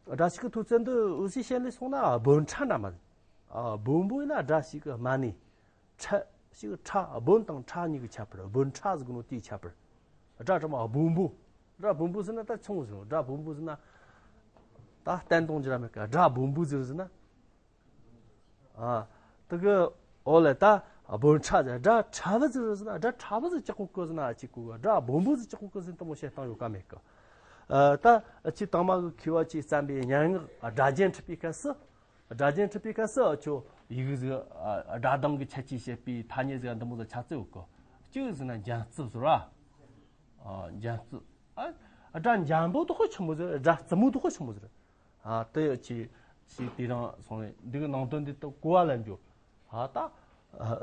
སྒྲ་ཞིག་གི་མཐོ་ཚད་འདི་འུ་ཟོའི་ཞལ་ལས་སོང་ན་སྦོམ་ཕྲ་འདྲ་མ་རེད། ཨ། སྦོམ་པོ་ཡིན་ན་སྒྲ་ཞིག་གི་དམའ་ནི། ཕྲ་ཞིག་ཕྲ་སྦོམ་དང་ཕྲ་གཉིས་ཀྱི་ཁྱད་པར། སྦོམ་ཕྲ་ཟེར་གོ་ནོ་དེའི་ཁྱད་པར། སྒྲ་ཕྲ་མ་སྦོམ་པོ། སྒྲ་སྦོམ་པོ་ཟེར་ན་ད་ཆུང་ཟེར། སྒྲ་སྦོམ་པོ་ཟེར་ན་ད་བརྟན་གཏོང་རྒྱུ་ར་མེད་ཀ། སྒྲ་སྦོམ་པོ་ཟེར་ཟེར་ན། ཨ། དེ་གི་འོ་ལེ་ད་སྦོམ་ཕྲ་ཟེར། སྒྲ་ཕྲ་བོ་ཟེར་ཟེར་ན། སྒྲ་ཕྲ་བོ་ཟེར་ཅི་གོ་གི་ཟེར་ན་ཅི་གོ་གི། སྒྲ་སྦོམ་པོ་ཟེར་ཅི་གོ་གི་ཟེར་ན་དེ་མོ་བཤད་སྟངས་ཡོད་ཀ་མེད་ཀ། ཨ། ད་ཁྱེད་དང་མ་གི་མཁས་པ་ཅིག་བརྩམས་པའི་སྙན་ངག་སྒྲ་རྒྱན་འཁྲིད་པའི་སྐབས་སུ། སྒྲ་རྒྱན་འཁྲིད་པའི་སྐབས་སུ་ཁྱོད་ཡི་གེ་ཟིག་ཨ། སྒྲ་གདངས་ཀྱི་ཁྱད་ཆོས་བཤད་པའི་ཐ་སྙད་ཟིག་འདི་མོ་ཟིག་ཆ་ཚིག་ཡོད་གི། གཅིག་ཟེར་ན་འཇམ་རྩུབ་ཟེར་བ། ཨ། འཇམ་རྩུབ། ཨ། སྒྲ་འཇམ་པོ་དེ་ཁོ་ཆི་མོ་ཟིག་སྒྲ་རྩུབ་མོ་དེ་ཁོ་ཆི་མོ་ཟིག་ཨ། དེ་ཡོད་ཅི་ཞིག་དེ་རིང་སོང་བས་འདི་གི་ནང་དོན་འདི་ད་གོ་བ་ལེན་རྒྱུ། ཨ། ད་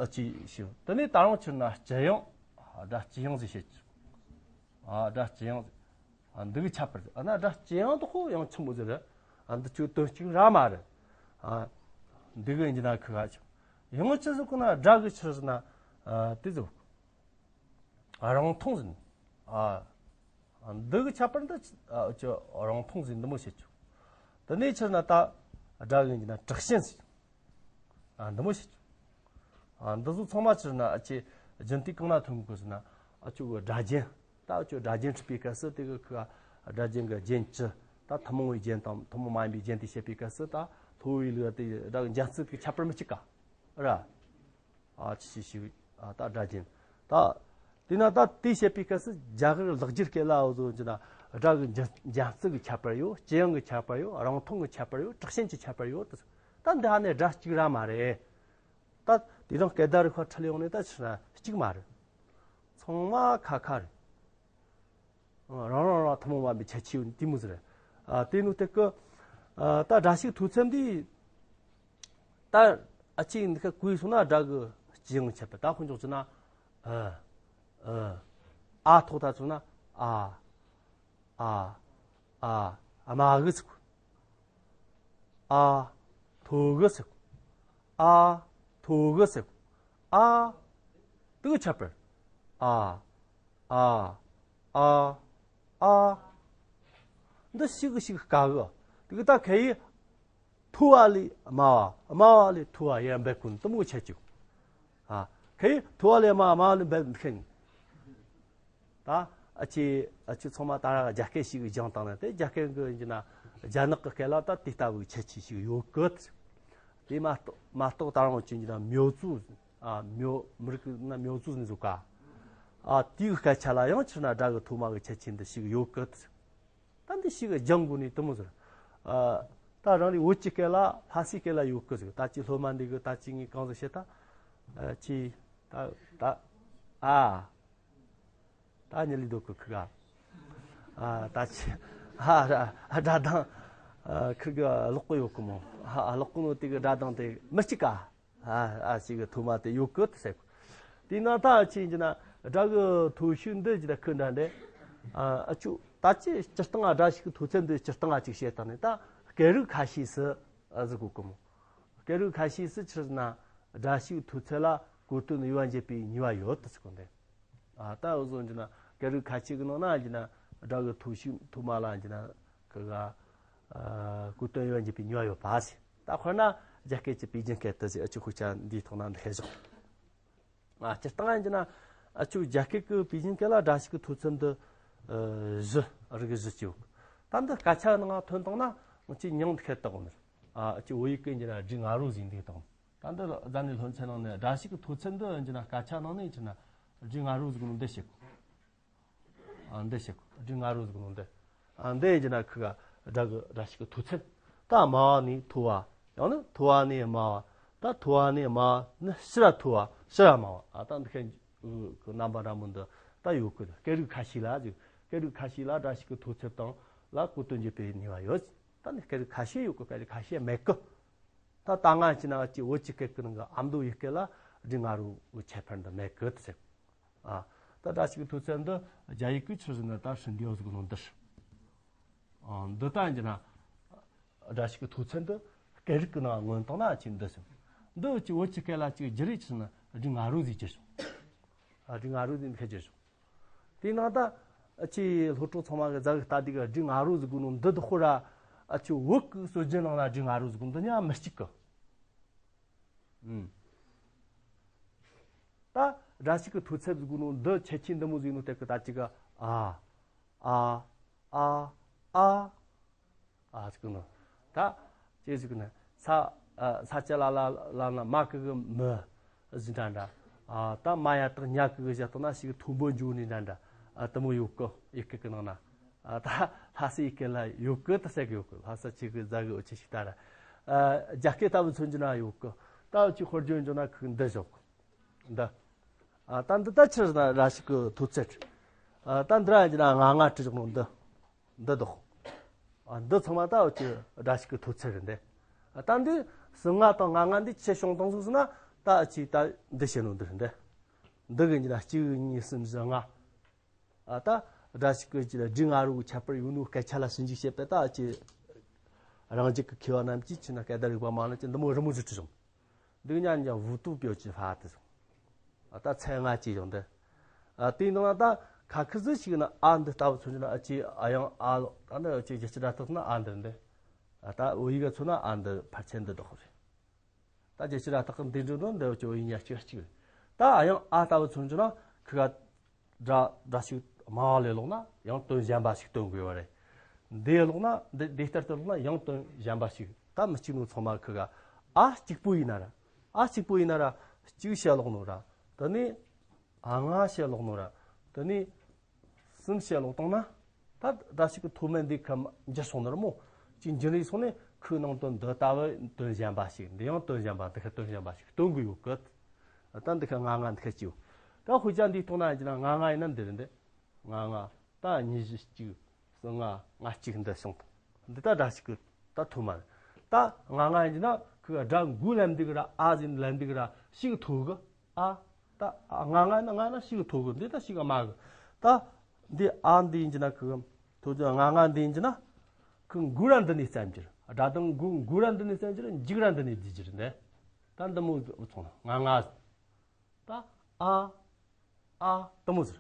ཨ་ཅི་ཞིག་དེ་ནས་ད་རུང་ཕྱིར་ན་ལྕི་ཡང་། ཨ། སྒྲ་ལྕི་ཡང་ཟིག་བཤད་ཀྱི། ཨ། སྒྲ་ལྕི་ཡང་ཟིག་ཨ། འདི་གི་ཁྱད་པར་ཟིག་ཨ་ན་སྒྲ་ལྕི་ཡང་དེ་ཁོ་ཡང་ཆི་མོ་ཟིག་རེད། ཨ། འདི་ཆོ་དོན་གཅིག་ར་མ་རེད། ཨ། འདི་གི་ཡིན་གྱི་ན་ཁི་ག་ཆོ་ཡང་ཆི་ཟིག་གོ་ན་སྒྲ་གི་ཆི་ཟིག་ན། ཨ། དེ་ཟིག་ཨ། རིང་ཐུང་ཟིག་ཨ། འདི་གི་ཁྱད་པར་འདི་ཨ་ཆོ་རིང་ཐུང་ཟིག་འདི་མོ་བཤད་ཆོག་དེ་ནས་ཕྱིར་ན་ད་སྒྲ་གི་ཡིན་གྱི་ན་དྲག་ཞན་ཟིག་ཨ། འདི་མོ་བཤད་ཆོག་ཨ། འདི་ཚོ་ཚང་མ་ཕྱིར་ན་ཨ་ཆེ་རྒྱུན་མཐུད་གང་ན་ཐོན་དགོས་ཟེར་ན། ཨ་ཆོ་གི་སྒྲ་རྒྱན། ད་ཨ་ཆོ་སྒྲ་རྒྱན་འཁྲིད་པའི་སྐབས་སུ་དེ་གི་ཁ་སྒྲ་རྒྱན་གི་རྒྱན་བཅུ། ད་ཐུན་མོང་བའི་རྒྱན་དང་ཐུན་མོང་མ་ཡིན་པའི་རྒྱན་དེ་བཤད་པའི་སྐབས་སུ་ད་ མཐོ་བའི་ལུགས་དེ་སྒྲ་གི་འཇམ་རྩུབ་ཀྱི་ཁྱད་པར་མི་གཅིག་ག་ར། ཨ་ཅི་ཞིག་ཞིག་ཨ་ད་སྒྲ་རྒྱན། ད་དེས་ན་ད་དེ་བཤད་པའི་སྐབས་སུ་རྒྱ་གར་ལེགས་སྦྱར་སྐད་ལ་འོ་ཟོ་ཅི་ན་སྒྲ་གི་འཇམ་འཇམ་རྩུབ་ཀྱི་ཁྱད་པར་ཡོད། ལྕི་ཡང་གི་ཁྱད་པར་ཡོད། རིང་ཐུང་གི་ཁྱད་པར་ཡོད། དྲག་ཞན་གྱི་ཁྱད་པར་ཡོད། ད་འདི་ཧ་ནས་སྒྲ་གཅིག་ར་མ་རེད། ད་དེ་རིང་སྐད་བརྡ་རིག་པ་ཁྲིད་ཡོང་ནས་ད་ཕྱིར་ན་གཅིག་མ་རེད། ཚང་མ་ཁ་ཁ་རེད། རང་རང་རང་ཐུན་མོང་མ་ཡིན་པའི་ཁྱད་ཆོས་ཡོད་དེ་མོ་ཟེར། ཨ་དེ་ནུ་དེ་ཀི་ཨ་ད་སྒྲ་ཞིག་མཐོ་ཚད་འདི་ད་ཨ་ཅིག་འདི་ཁ་གུས་སོང་ན་སྒྲ་གི་སྤྱི་ཡང་ཁྱད་པར། ད་དཔེ་འཇོག་ཅི་ན་ཨ་ཨ་ཨ་ཐོག་ད་ཚུགས་ན་ཨ་ཨ་ཨ་ཨ་མ་གི་ཚུགས། ཨ་མཐོ་གི་ཟེར། ཨ་མཐོ་གི་ཟེར། ཨ་དེ་གི་ཁྱད་པར། ཨ་ཨ་ཨ་ཨ། འདི་ཞིག་ཞིག་དཀའ་གི། དེ་གི་ད་ཁ་ཡི་མཐོ་བ་ལས་དམའ་བ། དམའ་བ་ལས་མཐོ་བ་ཡར་འབེབས་ཀུན་དུ་མོ་ཆད་ཅིག་ཨ་ཁ་ཡི་མཐོ་བ་ལས་དམའ། དམའ་བ་ལས་འབེབས་མཁན། ད་ཨ་ཅེ་ཨ་ཅེ་ཚང་མ་ད་ར་རྒྱ་སྐད་ཞིག་སྦྱངས་བཏང་ན་དེ་རྒྱ་སྐད་གི་ཡིན་གྱི་ན་རྒྱ་ནག་གི་སྐད་ལ་ད་དེ་ལྟ་བུའི་ཁྱད་ཆོས་ཤིག་ཡོད་གི། དེ་མ་གཏོགས་མ་གཏོགས་ད་རང་ཅི་ཡིན་གྱི་ན་མྱོ་ཙུ་ཨ་མྱོ་མི་རིགས་ན་མྱོ་ཙུ་ནི་ཟུག་ག་ཨ་དེའི་སྐད་ཆ་ལ་ཡང་ཕྱིར་ན་སྒྲ་གི་མཐོ་དམའ་གི་ཁྱད་ཆོས་འདི་ཞིག་ཡོད་གི། ད་འདི་ཞིག་སྦྱང་དགོས་ནི་དུ་མོ་ཟེར། ཨ་ད་རང་རེ་བོད་ཀྱི་སྐད་ལ་ལྷ་སའི་སྐད་ལ་ཡོད་གི་ཟེར། ད་ཅི་སློབ་མ་འདི་གི་ད་ཅི་ངས་གང་ཟེར་བཤད་ད། ཨ་ཅི་ད་ད་ཨ། ད་ཉི་ལི་དོ་ཀི་ཁི་ག་ཨ་ད་ཆི་ཨ་ཨ་སྒྲ་གདངས་ཨ་ཁི་གི་ཀློག་གི་ཡོད་གི་མོ། ཨ་ཀློག་གི་ནོ་དེ་གི་སྒྲ་གདངས་དེ་མི་གཅིག་ག་ཨ་ཨ་ཞིག་གི་ཐོག་མ་དེ་ཡོད་གི་ཟེར། དེ་ན་ད་ཆི་ཡིན་གྱི་ན་སྒྲ་གི་མཐོ་ཤོས་འདི་ཅི་ད་ཁི་འདྲ་འདྲ་ཨ་ཨ་ཆུ་ད་ཅི་སྤྱིར་བཏང་ཨ་སྒྲ་ཞིག་གི་མཐོ་ཚད་འདི་སྤྱིར་བཏང་ཨ་ཅིག་བཤད་སྟངས་ནི་ད་སྐད་རིགས་ཁ་ཤས་སུ་ཨ་ཟེར་གོ་གི་མོ། སྐད་རིགས་ཁ་ཤས་སུ་ཕྱིར་ན་སྒྲ་ཞིག་མཐོ་ཚད་ལ་གོ་དོན་དབྱེ་བ་འབྱེད་པའི་ནུས་པ་ཡོད་དུ་ཟེར་གོ་འདི། ཨ་ད་འུ་ཚོ་འདི་ན་སྐད་རིགས་ཁ་ཤས་ཀྱི་ནང་ན་འདི་ན་སྒྲ་གི་མཐོ་ཤོས་མཐོ་དམའ་ལ་འདི་ན་ཁི་ག་ཨ་གོ་དོན་དབྱེ་བ་འབྱེད་པའི་ནུས་པ་ཡོད་པ་ཟེར། ད་དཔེར་ན་རྒྱ་སྐད་ཀྱི་པེ་ཅིན་སྐད་དུ་ཟེར་ཨ་ཅི་ཁུ་ཆ་འདིའི་ཐོག་ན་འདི་ཤེས་བཞག་ཨ་སྤྱིར་བཏང་ཡིན་གྱི་ན་ཨ་ཆུ་རྒྱ་སྐད་ཀྱི་པེ་ཅིན་སྐད་ལ་སྒྲ་ཞིག་གི་མཐོ་ཚད་འདི་ཨ་བཞི་རིགས་བཞི་ཅིག་ཡོད། ད་འདི་སྐད་ཆ་ནང་ཐོན་བཏང་ན་ང་ཅི་མྱིང་འདི་ཁེལ་བཏགས་ནི་ཨ་ཅི་བོད་ཡིག་གི་ཡིན་གྱི་ན་སྒྲའི་ང་རོ་ཟིག་འདི་བཏང་། ད་འདི་ཟླ་ནས་སློབ་ཚན་ནང་ནས་སྒྲ་ཞིག་གི་མཐོ་ཚད་འདི་ཡིན་གྱི་ན་སྐད་ཆ་ནང་ནས་ཡིན་གྱི་ན་སྒྲའི་ང་རོ་ཟིག་ནི་འདི་བཤད་གོ་ཨ་འདི་བཤད་གོ་སྒྲའི་ང་རོ་ཟིག་ནི་འདི། ཨ་འདི་ཡིན་གྱི་ན་ཁི་ག་སྒྲ་གི་སྒྲ་ཞིག་གི་མཐོ་ཚད། ད་དམའ་བ་ནས་མཐོ་བ། ཡང་ན་མཐོ་བ་ནས་དམའ་བ། ད་མཐོ་བ་ནས་དམའ་བ་ནི་ཕྱིར་ར་མཐོ་བ་ཕྱིར་ར་དམའ་བ། ཨ་ད་འདི་ཁའི་རྣམ་པ་འདྲ་མོ་འདི་ད་ཡོད་གི། སྐད་རིགས་ཁ་ཤས་ལ་ཟེར། སྐད་རིགས་ཁ་ཤས་ལ་སྒྲ་ཞིག་གི་མཐོ་ཚད་དང་ལ་གོ་དོན་འབྱེད་པའི་ནུས་པ་ཡོད། ད་ནི་སྐད་རིགས་ཁ་ཤས་ཡོད་གི། སྐད་རིགས་ཁ་ཤས་མེད་གི། ད་ད་ང་ཅི་ན་ཅི་བོད་ཀྱི་སྐད་ཀྱི་ནང་གི་ཨ་མདོ་ཡི་སྐད་ལ་སྒྲའི་ང་རོ་གི་ཁྱད་པར་འདི་མེད་གི་ཟེར། ཨ། ད་སྒྲ་ཞིག་གི་མཐོ་ཚད་འདི་རྒྱ་ཡིག་གི་ཆི་ཟེར་ན་ད་ཧྲིན་ཏེའོ་ཟེར་གོ་ནོ་འདི་རེད། ཨ། འདི་ལྟ་ཡིན་ན་སྒྲ་ཞིག་གི་མཐོ་ཚད་འདི་སྐད་རིགས་ཀྱི་ནང་མངོན་བཏང་ན་ཅི་འདི་ཟེར། འདི་ཅི་བོད་ཀྱི་སྐད་ལ་ཅིག་བསྒྱུར་རེ་ཆི་ཟེར་ན་སྒྲའི་ང་རོ་ཟིག་གྱུར་བྱུང་། ཨ། སྒྲའི་ང་རོ་ཟིག་འདི་ཁ་གྱུར་བྱུང་། དེ་ནང་ད་ཨ་ཅི་སློབ་གྲོགས་ཚང་མ་གི་ཛ་གི་ལྟ་དུས་གི་སྒྲའི་ང་རོ་ཟིག་གོ་ནོ་འདི་དག་ཁོ་ར་ཨ་ཅི་བོད་ཀྱི་སྲོལ་རྒྱུན་ནང་ན་སྒྲའི་ང་རོ་ཟིག་གོ་འདི་ཉག་མི་གཅིག་གི། ཨུམ། ད་སྒྲ་ཞིག་གི་མཐོ་ཚད་ཟིག་གོ་ནོ་འདི་ཁྱད་ཆོས་འདི་མོ་ཟིག་ནོ་དེ་གི་ད་ཅི་གི་ཨ། ཨ། ཨ། ཨ། ཨ་ཟིག་གོ་ནོ། ད་ཅི་ཟིག་གོ་ནོ། ས། ཨ། ས་ཅ་ལ་ལ་ལ་ན་མ་གི་གི་མི། ཟིག་འདྲ་འདྲ། ཨ། ད་མ་ཡ་དག་ཉ་གི་གི་བཞག་ཏོ་ན་ཞིག་མཐོན་པོ་འཇུག་ནི་འདྲ་འདྲ། ཨ། དེ་མོ་ཡོད་གི་ཡི་གེ་གི་ནང་ན། ཨ། ད་ལྷ་སའི་ཡི་གེ་ལ་ཡོད་གི་ད་ཟེར་གི་ཡོད་གི། ལྷ་ས་ཆི་གི་ཛ་གི་འུ་ཆི་ཞིག་ད་ར། ཨ། རྒྱ་སྐད་ལྟ་བུ་མཚོན་རྒྱུ་ན་ཡོད་གི། ད་འུ་ཆི་ཧོར་རྒྱུན་འཇོག་ན་ཁུག་འདི་བཞག་གི། འདི། ཨ། ད་འདི་ད་ཕྱིར་ན་སྒྲ་ཞིག་གི་མཐོ་ཚད། ཨ། ད་འདི་ར་ཡིན་གྱི་ན་ང་ང་བྲི་བཞག་ནོ་འདི། འདི་དག་ཨ། འདི་ཚང་མ་ད་འུ་ཅི་སྒྲ་ཞིག་གི་མཐོ་ཚད་རེད་འདི། ཨ། ད་འདི་གསུམ་ང་དང་ང་ང་འདི་ཆེ་ཆུང་དང་ཟུག་ཟེར་ན་ད་འུ་ཅི་ད་འདི་བཤད་ནོ་འདི་རེད་འདི། འདི་གི་ཡིན་གྱི་ན་གཅིག་གཉིས་གསུམ་བཞི་ལྔ། ཨ། ད་སྒྲ་ཞིག་གི་ཅི་ལ་སྒྲའི་ང་རོ་གི་ཁྱད་པར་ཡོད་ནོ་སྐད་ཆ་ལ་ཞིབ་འཇུག་བྱེད་པ་ད་འུ་ཅི་རང་རྒྱུད་ཀྱི་མཁས་པ་རྣམས་ཀྱིས་ཆི་ན་སྐད་བརྡ་རིག་པ་མ་ལ་ཅི་འདི་མོ་རི་མོ་ཟིག་བྲི་བྱུང་། འདི་གི་ཉན་ཀྱང་བུ་ཏུ་ཕྱོགས་ཀྱི་ཧྥ་དེ་སོང་། ཨ། ད་ཚད་ལྔ་ཅིག་ཡོང་དེ། ཨ། དེའི་ནང་ན་ད་ཁ་ཁི་ཟིག་ཞིག་ན་ཨ་འདི་ལྟ་བུ་མཚོན་རྒྱུ་ན་ཨ་ཅི་ཨ་ཡང་ཨ་ལོ། ད་འདི་ཨ་ཅི་རྒྱལ་སྤྱི་སྒྲ་རྟགས་ན་ཨ་འདི་འདི། ཨ། ད་བོད་ཡིག་ག་མཚོན་ན་ཨ་འདི་ཕལ་ཆེར་འདི་དག་རེད། ད་རྒྱལ་སྤྱི་སྒྲ་རྟགས་འདི་འདྲ་འདི་འདི་ཨ་ཅི་བོད་ཡིག་ཉག་གཅིག་གཅིག་རེད། ད་ཨ་ཡང་ཨ་ལྟ་བུ་མཚོན་རྒྱུ་ན་ཁི་ག་སྒྲ་སྒྲ་ཞིག་དམའ་བ་ལས་ལོག་ན་ཡང་དོན་གཞན་པ་ཞིག་སྟོན་དགོས་པ་རེད། འདི་ལོག་ན་འདི་འདི་ལྟར་དུ་ལོག་ན་ཡང་དོན་གཞན་པ་ཞིག་ ད་མི་གཅིག་ནོ་ཚང་མ་ཁི་ག་ཨ་གཅིག་པོ་ཡིན་ན་ར། ཨ་གཅིག་པོ་ཡིན་ན་ར། གཅིག་བཤད་ལོག་ནོ་ར། དེ་ནས་ཨ་ལྔ་བཤད་ལོག་ནོ་ར། དེ་ནས་གསུམ་བཤད་ལོག་བཏང་ན། ད་ད་ཞིག་གི་ཐོག་མ་འདི་ཁ་འགྱུར་སོང་ནི་ར་མོ། ཅིག་འགྱུར་ཡི་སོང་ནས་ཁོའི་ནང་དོན་འདི་ལྟ་བུ་དོན་གཞན་པ་ཞིག་འདི་ཡང་དོན་གཞན་པ་འདི་ཁ་དོན་གཞན་པ་ཞིག་སྟོན་གི་ཡོད་གི། ད་འདི་ཁ་ང་ང་འདི་ཁ་ཅིའོ། ད་དཔེ་ཆ་འདི་ཐོག་ན་ཡིན་ན་ང་ང་ཡིན་ན་འདི་རེད་འདི། ང་ང་། ད་ཉི་ཤུ་གཅིག་གསུམ་ལྔ་ལྔ་གཅིག་འདི་སོང་། འདི་ད་སྒྲ་ཞིག་གི་ད་ཐོག་མ་རེད། ད་ང་ང་ཡིན་ན་ཁོའི་སྒྲ་འགོ་ལེན་འདི་གི་ར་ཨ་ཟིན་ལེན་འདི་གི་ར་ཞིག་ཐོག་གི་ཨ། ད་ང་ང་ན་ང་ན་ཞིག་ཐོག་གི་འདི་ད་ཞིག་མ་གི། ད་འདི་ཨ་འདི་ཡིན་གྱི་ན་ཁོའི་ཐོག་གི་ང་ང་འདི་ཡིན་གྱི་ན། ཁོའི་འགོ་ར་འདི་ནས་བཙན་གྱི་ར། སྒྲ་དང་འགོ་འགོ་ར་འདི་ནས་བཙན་གྱི་ར། འཇིག་ར་འདི་ནས་བསྡུས་ཀྱི་ར་འདི། ད་འདི་མོ་ཚོང་ང་ང་། ད་ཨ་ཨ་དེ་མོ་ཟེར།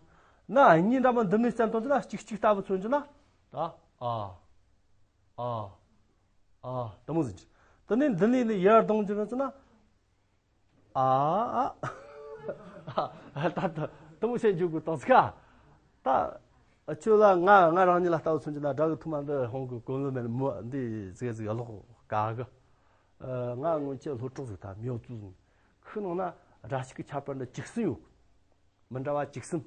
ན་གཉིས་འདྲ་མ་འདི་ནས་བཙན་གཏོང་གྱི་ན་གཅིག་གཅིག་ལྟ་བུ་མཚོན་གྱི་ན། ད་ཨ་ཨ་ཨ་དེ་མོ་ཟེར་གྱི། དེ་ནས་འདི་ནས་ནི་ཡར་གཏོང་གྱི་ན་ཟེར་ན། ཨ་ཨ། ད་ད་དེ་མོ་བཤད་འཇུག་དགོས་དང་ཟིག་ག་ད་ཁྱོད་ལ་ང་ང་རང་ཉིད་ལ་ལྟ་བུ་མཚོན་གྱི་ན་སྒྲ་གི་ཐོག་མ་འདི་ཧོང་གི་གོ་ལོ་མེད་མོ་འདི་ཟིག་ཟིག་ཀློག་ག་གི། ང་སྔོན་ཆད་སློབ་གྲོགས་ཟིག་ད་མྱོ་ཙུ་ཟིག་ཁོའི་ནང་ན་སྒྲ་ཞིག་གི་ཁྱད་པར་འདི་བཅུ་གསུམ་ཡོད། མི་འདྲ་བ་བཅུ་གསུམ།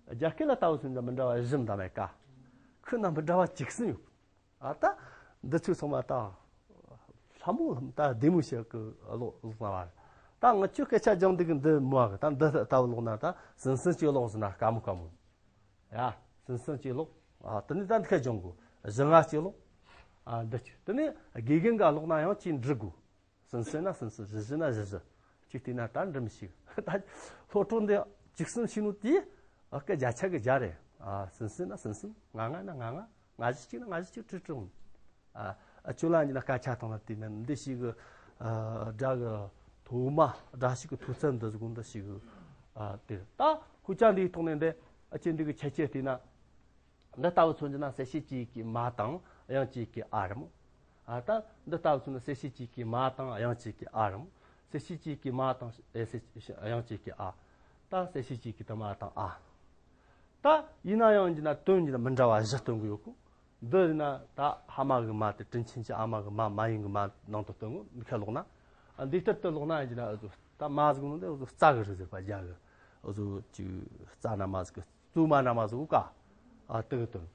རྒྱ་སྐད་ལ་ལྟ་བུ་མཚོན་གྱི་ན་མི་འདྲ་བ་བཞི་འདྲ་མེད་ཀ་ཁོའི་ནང་མི་འདྲ་བ་བཅུ་གསུམ་ཡོད། ཨ་ད། འདི་ཚོའི་ཚང་མ་ད། ལྷ་མོ་ལྷམ་ད་བདེ་མོ་ཞིག་གི་ཀློག་ཀློག་ན་བ། ད་ང་ཆོས་སྐད་ཆ་སྦྱང་འདི་གི་འདི་མོ་གི་ད་འདི་ལྟ་བུ་ཀློག་ན་ད་སིན་སིན་ཅིག་ཀློག་ཟིན་ན་དཀའ་མོ་དཀའ་མོ། ཡ། སིན་སིན་ཅིག་ཀློག་ཨ་དེ་ནས་ད་འདི་ཁ་སྦྱང་དགོས། བཞི་ལྔ་ཅིག་ཀློག་ཨ་འདི་ཅིག་དེ་ནས་དགེ་རྒན་ག་ཀློག་ན་ཡང་ཅིག་འབྲི་དགོས། སིན་སིན་ན་སིན་སིན་བཞི་བཞི་ན་བཞི་བཞི། ཅིག་བལྟས་ན་ད་འབྲི་མི་ཤེས། ད་སློབ་གྲོགས་འདི་བཅུ་གསུམ་ཤེས་ནོ་དེ་ཨ་སྐད་བརྒྱ་ཆ་གི་བརྒྱ་རེད། ཨ་སིན་སིན་ན་སིན་སིན། ང་ང་ན་ང་ང་། ང་བཞི་གཅིག་ན་ང་བཞི་གཅིག་བྲིས་བྲིས་འོང་། ཨ་ཨ་ཅོ་ལ་ཡིན་ན་སྐད་ཆ་བཏང་ན་དེ་མིན་འདི་ཞིག་གི་ཨ་སྒྲ་གི་ཐོག་མ་སྒྲ་ཞིག་གི་ཐོག་ཚད་འདི་ཟིག་འདི་ཞིག་གི་ཨ་དེ་ད་ཁུ་ཅག་འདིའི་ཐོག་ནས་འདི་ཨ་ཅེ་འདི་གི་ཁྱད་ཆོས་བལྟས་ན། འདི་ལྟ་བུ་མཚོན་གྱི་ན་གསལ་བྱེད་ཅིག་གི་མ་དང་དབྱངས་ཅིག་གི་ཨ་རེད་མོ། ཨ་ད་འདི་ལྟ་བུ་མཚོན་ན་གསལ་བྱེད་ཅིག་གི་མ་དང་དབྱངས་ཅིག་གི་ཨ་རེད་མོ། གསལ་བྱེད་ཅིག་གི་མ་དང་ཨེ་གསལ་དབྱངས་ཅིག་གི་ཨ། ད་གསལ་བྱེད་ཅིག་གི་དུ་མ་དང་ཨ། ད་ཡིན་ན་ཡང་ཡིན་གྱི་ན་དོན་གྱི་ན་མི་འདྲ་བ་བཞི་སྟོན་གི་ཡོད་གོ། འདི་ཡིན་ན་ད་ཕ་མ་གི་མ་དེ་དྲིན་ཆེན་གྱི་ཨ་མ་གི་མ་མ་ཡིན་གི་མ་ནང་དུ་སྟོན་གོ། འདི་ཁ་ལོག་ན། ཨ་འདི་ལྟར་དུ་ལོག་ན་ཡིན་གྱི་ན་ཨུ་ཚོ་ད་མ་ཟིག་ནང་དེ་ཨུ་ཚོ་རྩ་གི་རིགས་ཟེར་པ་རྒྱ་གི་ཨུ་ཚོ་ཅིག་རྩ་ན་མ་ཟིག་གི་བཙུན་མ་ན་མ་ཟིག་ག་ཨ་དེ་གི་དོན།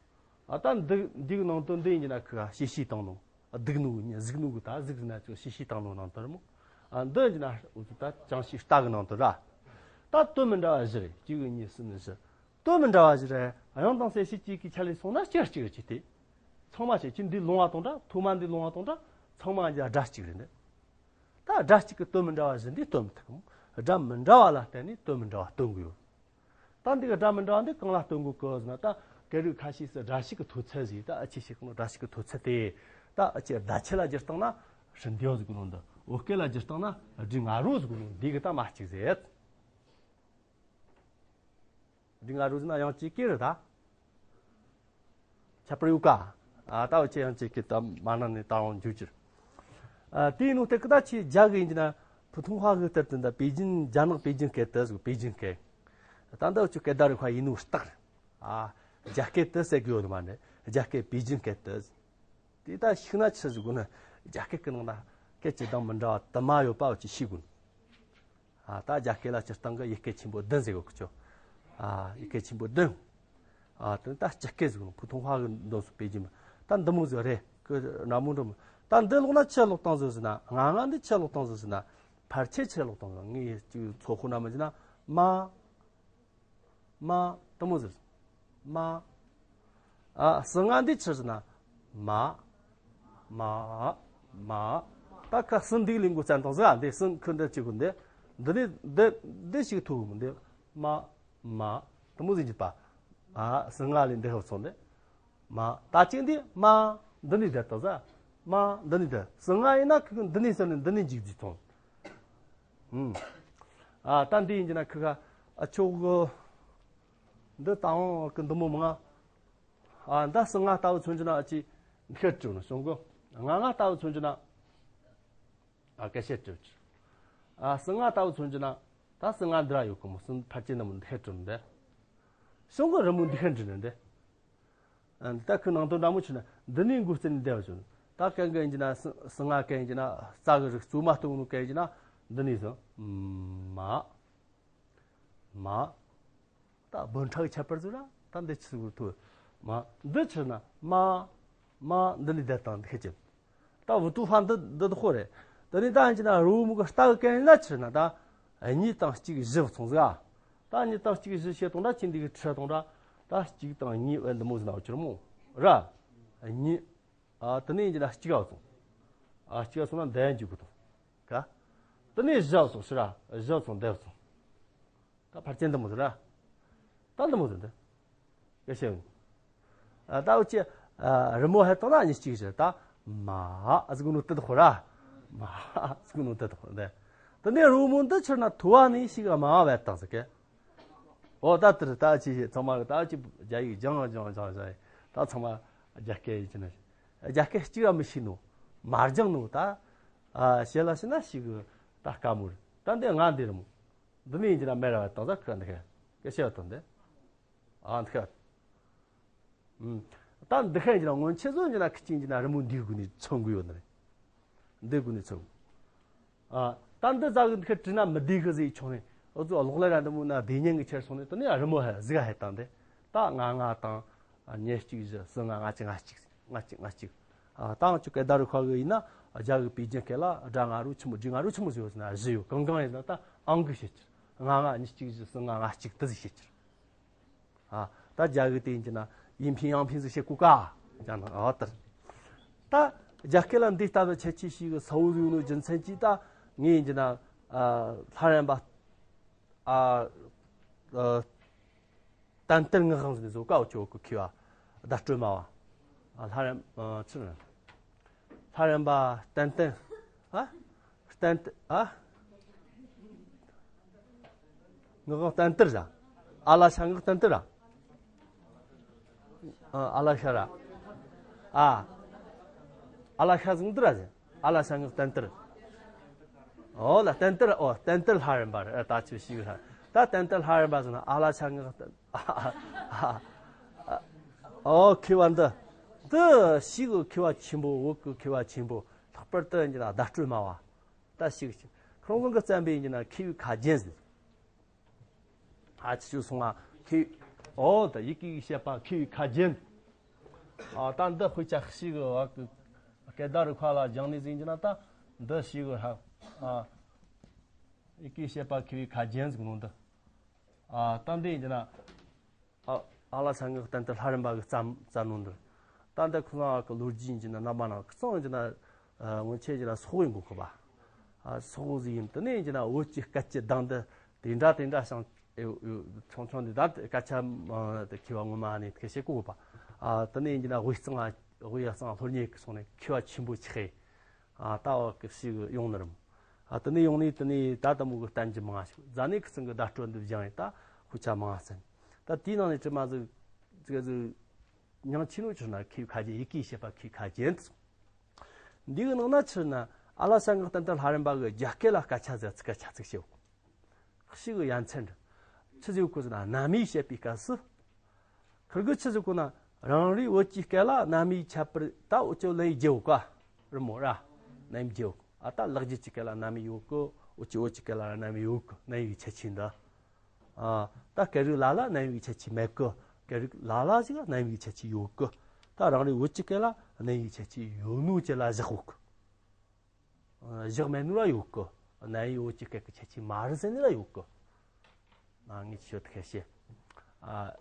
ཨ་ད་འདི་འདི་གི་ནང་དོན་འདི་ཡིན་གྱི་ན་ཁི་ག་ཤེས་ཤེས་བཏང་ནོ། ཨ་སྡུག་ནོ་གི་ཉེ་གཟུགས་ནོ་གི་ད་གཟུགས་ཟིན་ན་ཅིག་ཤེས་ཤེས་བཏང་ནོ་ནང་དོན་རེད་མོ། ཨ་འདི་ཡིན་གྱི་ན་ཨུ་ཚོ་ད་ཅང་ཤེས་རྟ་གི་ནང་དོན་ར། ད་དོན་མི་འདྲ་བ་བཞི་རེད། གཅིག་གཉིས་གསུམ་བཞི། དོན་མི་འདྲ་བ་བཞི་རེད། དབྱངས་དང་གསལ་བྱེད་གཅིག་གི་ཆ་ལས་སོང་ན་སྐྱར་གཅིག་རེད་ཅི་སྟེ། ཚང་མ་བྱེད་ཀྱི་འདི་ལོང་བ་དང་འདྲ་ཐོག་མ་འདི་ལོང་བ་དང་འདྲ་ཚང་མ་འདི་སྒྲ་གཅིག་རེད་འདི། ད་སྒྲ་གཅིག་གི་དོན་མི་འདྲ་བ་བཞི་འདི་སྟོན་མི་ཐུབ་མོ། སྒྲ་མི་འདྲ་བ་ལ་བརྟེན་ནས་དོན་མི་འདྲ་བ་སྟོན་གི་ཡོད། ད་འདི་གི་སྒྲ་མི་འདྲ་བ་འདི་གང་ལ་སྟོན་དགོས་གི་ཟེར་ན། ད་སྐད་རིགས་ཁ་ཤས་སུ་སྒྲ་ཞིག་གི་མཐོ་ཚད་ཟིག་ད་ཨ་ཅེ་ཞིག་གི་སྒྲ་ཞིག་གི་མཐོ་ཚད་དེ། ད་ཨ་ཅེ་བརྡ་ཆད་ལ་བསྒྱུར་བཏང་ན་ཧྲི་འདེའོ་ཟིག་གི་ནང་དུ། བོད་སྐད་ལ་བསྒྱུར་བཏང་ན་སྒྲ་ང་རོ་ཟིག་གི་ནང་འདི་གི་ད་མ་གཅིག་ཟེར། འདི་ང་རུ་ཟིན་ན་ཡང་ཅིག་ཀི་རེད་ད། ཁྱད་པར་ཡོད་ཀ་ཨ་ད་འུ་ཅེ་ཡང་ཅིག་ཀི་ད་མ་ན་ནི་ད་རུང་འཇུ་ཅིར། ཨ་དེའི་ནང་དེ་ཀི་ད་ཆི་རྒྱ་གི་ཡིན་གྱི་ན་ཕུ་ཐུང་ཧྭ་གི་ལྟར་དུ་ད་པེ་ཅིན་རྒྱ་ནག་པེ་ཅིན་སྐད་དུ་ཟིག་པེ་ཅིན་སྐད། ད་འདི་འུ་ཅུ་སྐད་བརྡ་རིག་པ་ཡིན་ནོ་རྟགས་རེད། ཨ་རྒྱ་སྐད་དུ་ཟེར་གི་ཡོད་མ་རེད། རྒྱ་སྐད་པེ་ཅིན་སྐད་དུ། དེ་ད་ཤིག་ན་ཆི་ཟིག་དགོས་ན་རྒྱ་སྐད་ཀྱི་ནང་ན་སྐད་ཀྱི་གདངས་མི་འདྲ་བ་དུ་མ་ཡོད་པ་འུ་ཅུ་ཤེས་དགོས། ཨ་ད་རྒྱ་སྐད་ལ་སྤྱིར་བཏང་གི་ཡི་གེ་ཆེན་པོ་བདུན་ཟེར་གོ་གི་ཆོ། ཨ་ཡི་གེ་ཆེན་པོ་བདུན། ཨ་དེ་ད་སྤྱི་སྐད་ཟེར་གོ་ནོ་ཕུ་ཐུང་ཧྭ་གི་འདོན་སུ་པེ་ཅིན་མ་ད་འདི་མོ་ཟིག་རེད་གི་ན་མོ་འགྲོ་མོ། ད་འདི་ལོག་ན་ཆི་ལོག་བཏང་ཟིག་ཟེར་ན། ང་ང་འདི་ཆི་ལོག་བཏང་ཟིག་ཟེར་ན། ཕལ་ཆེར་ཆི་ལོག་བཏང་ཟིག་ངས་ཅིག་ཚོ་ཁོ་ན་མི་ཟེར་ན་མ། མ། དེ་མོ་ཟེར། མ། ཨ་སུ་ང་འདི་ཆི་ཟེར་ན། མ། མ། མ། ད་ཁ་སུ་འདི་ལིང་གོ་བཙན་དང་ཟེར། ཨ་འདི་སུ་ཁུ་འདི་ཅི་གོ་འདི། འདི་ནི་འདི་འདི་ཞིག་ཐུག་གོ་འདི། མ། མ། དེ་མོ་ཟེར་གྱི་པ། ཨ་སུ་ང་ལི་འདི་ཧབ་སོང་འདི། མ། ད་ཅིག་འདི་མ། འདི་ནི་འདི་ད་ཟ། མ། འདི་ནི་འདི། སུ་ང་ཡིན་ན་ཁུ་འདི་ནི་ཟེར་ནི་འདི་ནི་འཇིག་འཇིག་ཐོང་། ཨུམ། ཨ་ད་འདི་ཡིན་གྱི་ན་ཁུ་ཁ། ཨ་ཆོག་གི། འདི་ད་འོང་གི་འདི་མོ་མང་། ཨ་ད་སུ་ང་ལྟ་བུ་མཚོན་གྱི་ན་ཨ་ཅི་འདི་ཁ་བྲིས་ནོ་བྱུང་གི། ང་ང་ལྟ་བུ་མཚོན་གྱི་ན། ཨ་སྐད་བཤད་བྲིས། ཨ་སུ་ང་ལྟ་བུ་མཚོན་གྱི་ན། ད་སུ་ང་འདི་ར་ཡོད་གི་མོ་སུ་ཕལ་ཆེར་ན་མོ་འདི་ཁ་བྲིས་ནི་འདི། བྱུང་གི་རི་མོ་འདི་ཁ་འབྲི་ནི་འདི། ཨ་འདི་ད་ཁོའི་ནང་དོན་འདྲ་མོ་ཆུ་ན་འདི་ནས་འགོ་བརྩི་ནས་བསྡད་པ་བྱུང་། ད་གན་གན་གྱི་ན་སི་སི་ང་གན་གྱི་ན་རྩ་གི་རིགས་གཙོ་མ་སྟོང་ནོ་གན་གྱི་ན་འདི་ནས་སོ། མ། མ། ད་བུ་ཕྲ་གི་ཁྱད་པར་ཟིག་ར། ད་འདི་ཆི་ཟིག་ཐུ། མ། འདི་ཆི་ན་མ། མ་འདི་ལས་བསྡད་དང་འདི་ཁེ་ཅི། ད་བུ་ཏུ་ཧྥ་འདི་འདི་དུ་ཧོ་རེད། ད་ནི་ད་ཡིན་གྱི་ན་རུ་མུ་གི་རྟ་གི་གན་ན་ཆི་ན་ད་གཉིས་དང་གཅིག་བཞི་སོང་ཟིག་ཨ། ད་གཉིས་དང་གཅིག་བཞི་བྱེད་དང་ད་ཁྱེད་འདི་གི་ཁྲི་དང་ད་ད་གཅིག་དང་གཉིས་འདི་མོ་ཟིག་ན་འོ་ཁྱེར་མོ་ར། གཉིས། ཨ། དེ་ནས་ཡིན་གྱི་ན་གཅིག་ཨ་སོང་། ཨ། གཅིག་ཨ་སོང་ན་འདས་འཇུག་གི་དང་། ག། དེ་ནས་བཞི་ཨ་སོང་ཕྱིར་ར་བཞི་ཨ་སོང་འདས་སོང་། ད་ཕར་ཅན་འདི་མོ་ཟིག་ར། ད་འདི་མོ་ཟིག་འདི། ག་བཤད་ཡོང་། ཨ། ད་འུ་ཅི། ཨ། རི་མོ་ཧེ་བཏང་ན་གཉིས་གཅིག་བཞི་ད། མ་ཨ་ཟིག་ནོ་དེ་དུ་ཧོ་ར། མ་ཨ་ཟིག་ནོ་དེ་དུ་ཧོ་འདི། དེ་ནས་རི་མོ་འདི་ཕྱིར་ན་ཐུ་བ་ནས་ཞིག་མ་ཨ་བས་བཏང་ཟིག་གི། ཨོ་ད་དེར་ད་ཅི་ཞིག་ཚང་མ་ད་ཅི་རྒྱ་ཡིག་སྦྱང་སྦྱང་སྦྱང་སྦྱང་ད་ཚང་མ་རྒྱ་སྐད་ཡིག་ཅི་ན་རྒྱ་སྐད་གཅིག་ར་མི་ཤེས་ནོ། མ་སྦྱང་ནོ་ད། ཨ། བཤད་ལ་ཤི་ན་ཤི་གི་ད་དཀའ་མོ་རེད། ད་འདི་ང་འདི་རི་མོ། འདི་ནས་ཡིན་གྱི་ན་མེ་ར་བ་དང་ཟ་ཁ་འདི་ཁ་སྐད་བཤད་བ་དང་འདི། ཨ་འདི་ཁ། ཨུམ། ད་འདི་ཁ་ཡིན་གྱི་ན་སྔོན་ཆད་བཟོ་ཡིན་གྱི་ན་ཁི་ཅིང་གྱི་ན་རི་མོ་འདིའི་སྒོ་ནས་མཚོན་དགོས་ཡོད་ནི་རེད། འདི་དགོས་ནས་ཚུགས། ཨ། ད་འདི་ཟ་གི་འདི་ཁ་བྲིས་ན་མི་བདེ་གི་ཟེར་ཆོག་ནས། འུ་ཚོ་གློག་ཀླད་ར་འདི་མོ་ན་བདེ་ཉན་གི་ཁྱེར་སོང་ནས་དེ་ནས་རི་མོ་ཧ་ཟིག་ཧ་བཏང་སྟེ། ད་ང་ང་དང་། ཨ། ཉེར་གཅིག་བཞི་སུ་ང་ང་གཅིག་ང་གཅིག་ང་གཅིག་ང་གཅིག་ཨ། ད་ང་ཚོ་སྐད་བརྡ་རུ་ཁ་གི་ཡིན་ན་རྒྱ་གི་པེ་ཅིན་སྐད་ལ་སྒྲ་ང་རུ་ཆི་མོ་སྒྲ་ང་རུ་ཆི་མོ་ཟེར་ཡོད་ཟེར་ན་བཞི་ཡོད། གང་གང་ཡིན་ན་ད་ཨང་གི་བཤད་ཁྱེར། ང་ང་ཉེར་གཅིག་བཞི་སུ་ང་ང་གཅིག་དེ་ཟིག་བཤད་ཁྱེར། ཨ། ད་རྒྱ་གི་དེ་ཡིན་གྱི་ན་ཡིན་ཕིན་ཡང་ཕིན་ཟིག་བཤད་གོ་ཀ་ཅང་ན་ཨ་དར། ད་རྒྱ་སྐད་ལ་འདི་ལྟ་བུ་ཁྱད་ཆོས་ཤིག་གི་ས་བོ་ཡོད་ནོ་རྒྱུ་མཚན་གྱིས་ད་ངས་ཡིན་གྱི་ན། ཨ། ལྷ་རམས་པ། ཨ། ཨ། ཏན་ཏན་ངག་དབང་ཟིག་བཟོ་ཀའོ་ཅོ་གི་ཁི་བ། བརྡ་སྤྲོད་མ་བ། ཨ། ལྷ་རམས། ཨ། ཆི་ན། ལྷ་རམས་པ་ཏན་ཏན། ཨ། ཏན་ཏན། ཨ། ངག་དབང་ཏན་ཏན་ར། ཨ་ལ་ཤ་ངག་ཏན་ཏན་ར། ཨ། ཨ་ལ་ཤ་ར། ཨ། ཨ་ལ་ཤ་ཟིག་འདི་ར་ཟེ། ཨ་ལ་ཤ་ངག་ཏན་ཏན། ཨོ་ལ་ཏན་ཏན། ཨོ་ཏན་ཏན་ལྷ་རམས་པ་རེད། ད་ཆུ་ཤིག་ར། ད་ཏན་ཏན་ལྷ་རམས་པ་ཟེར་ན་ཨ་ལ་ཤ་ངག་ཏན། ཨོ་ཁི་བ་འདི། འདི་ཤིག་ཁི་བ་ཆེན་པོ། བོད་གི་ཁི་བ་ཆེན་པོ། ལྷག་པར་དུ་ཡིན་གྱི་ན་བརྡ་སྤྲོད་སྨྲ་བ། ད་ཤིག་ཁོང་ཚང་གི་བརྩམས་པའི་ཡིན་གྱི་ན་ཁི་བའི་ཁ་རྒྱན་ཟེར། ཨ་ཆི་ཆུ་སོང་ང་ཁི། ཨོ་ད་ཡི་གེ་བཤད་པ་ཁི་བའི་ཁ་རྒྱན། ཨ། ད་འདི་དཔེ་ཆ་ཤིག་བ་གི་སྐད་བརྡ་རུ་ཁ་ལ་སྦྱང་ནས་ཟིན་གྱི་ན་ད་འདི་ཤིག་ཧ། ཨ། ཡི་གེ་བཤད་པ་ཁི་བའི་ཁ་རྒྱན་ཟིག་ནོ་འདི། ཨ། ད་འདི་ཡིན་གྱི་ན། ཨ། ཨ་ལ་ཤ་ངག་ཏན་ཏན་ལྷ་རམས་པ་གི་བརྩམས་བརྩམས་ནོ་འདི། ད་འདི་ཁོ་རང་གི་ལོ་རྒྱུས་ཡིན་གྱི་ན་རྣམ་པ་སྣ་ཁ་ཚང་ཡིན་གྱི་ན། ཨ། སྔོན་ཆད་ཡིན་གྱི་ན་སོག་ཡིན་གོ་ཁོ་པ། ཨ། སོག་ཟིག་ཡིན། དེ་ནས་ཡིན་གྱི་ན་བོད་ཀྱི་སྐད་ཀྱི་གདངས་འདི་དེ་འདྲ་དེ་འདྲ་ཞིང་། ཨེ། ཨེ། ཆུང་ཆུང་འདི་ད་སྐད་ཆ་མ་དེ་ཁི་བ་ངོ་མ་ནས་ཁི་བཤད་གོ་གོ་པ། ཨ། དེ་ནས་ཡིན་གྱི་ན་དབུས་གཙང་། དབུས་གཙང་ལྷོ་ཉེ་གི་སོང་ནས་ཁི་བ་ཆེན་པོ་ཆགས། ཨ། ད་བ་གི་ཞིག་ཡོང་ནི་རམ། ཨ། དེ་ནས་ཡོང་ནས་དེ་ནས་ད་དེ་མོ་གི་བསྟན་རྒྱུ་མང་ཞིག་རྫ་ནས་ཁི་ཚང་གི་བརྡ་སྤྲོད་འདི་སྦྱངས་ཡིན། ད་དཔེ་ཆ་མང་ཟིན། ད་དེའི་ནང་ནས་དྲི་མ་ཟིག་ཟིག་ཟིག་ཉང་ཆི་ནོ་ཆུ་ན་ཁི་བའི་ཁ་རྒྱན། ཡི་གེ་བཤད་པ་ཁི་བའི་ཁ་རྒྱན་དུ་སོང་། འདི་གི་ནང་ན་ཆི་ན་ཨ་ལ་ཤ་ངག་ཏན་ཏན་ལྷ་རམས་པ་གི་རྒྱ་སྐད་ལ་སྐད་ཆ་ཟེར་ཚིག་སྐད་ཆ་ཚིག་བཤད་གོ། ཤིག་གི་ཡ་མཚན་འདྲ། ཆི་ཟེར་གོ་ཟེར་ན་རྣམ་དབྱེ་བཤད་པའི་སྐབས་སུ། ཁིར་གི་ཆི་ཟེར་གོ་ན་རང་རེའི་བོད་ཀྱི་སྐད་ལ་རྣམ་དབྱེ་ཁྱད་པར་ད་འུ་ཅོ་ལ་ཡི་རྒྱལ་བོ་ཀ་རི་མོ་ར། རྣམ་དབྱེ་རྒྱལ་བོ། ཨ། ད་ལེགས་སྦྱར་གྱི་སྐད་ལ་རྣམ་དབྱེ་ཡོད་གི། འུ་ཅོ་བོད་ཀྱི་སྐད་ལ་རྣམ་དབྱེ་ཡོད་གི། རྣམ་དབྱེ་གི་ཁྱད་ཆོས་འདི། ཨ། ད་སྐད་རིགས་ལ་ལ་རྣམ་དབྱེ་གི་ཁྱད་ཆོས་མེད་གི། སྐད་རིགས་ལ་ལ་ཞིག་ལ་རྣམ་དབྱེ་གི་ཁྱད་ཆོས་ཡོད་གི། ད་རང་རེའི་བོད་ཀྱི་སྐད་ལ་རྣམ་དབྱེ་གི་ཁྱད་ཆོས་ཡོད་ནོ་ཅི་ལ་བཞག་ཡོད་གི། བཞག་མེད་ནོ་ལ་ཡོད་གི། རྣམ་དབྱེ་བོད་ཀྱི་སྐད་ཀྱི་ཁྱད་ཆོས་མ་རེད་ཟེར་ནི་ལ་ཡོད་གི། ཨ། ངས་ཆི་ཤོད་ཐུག་ཤེས། ཨ།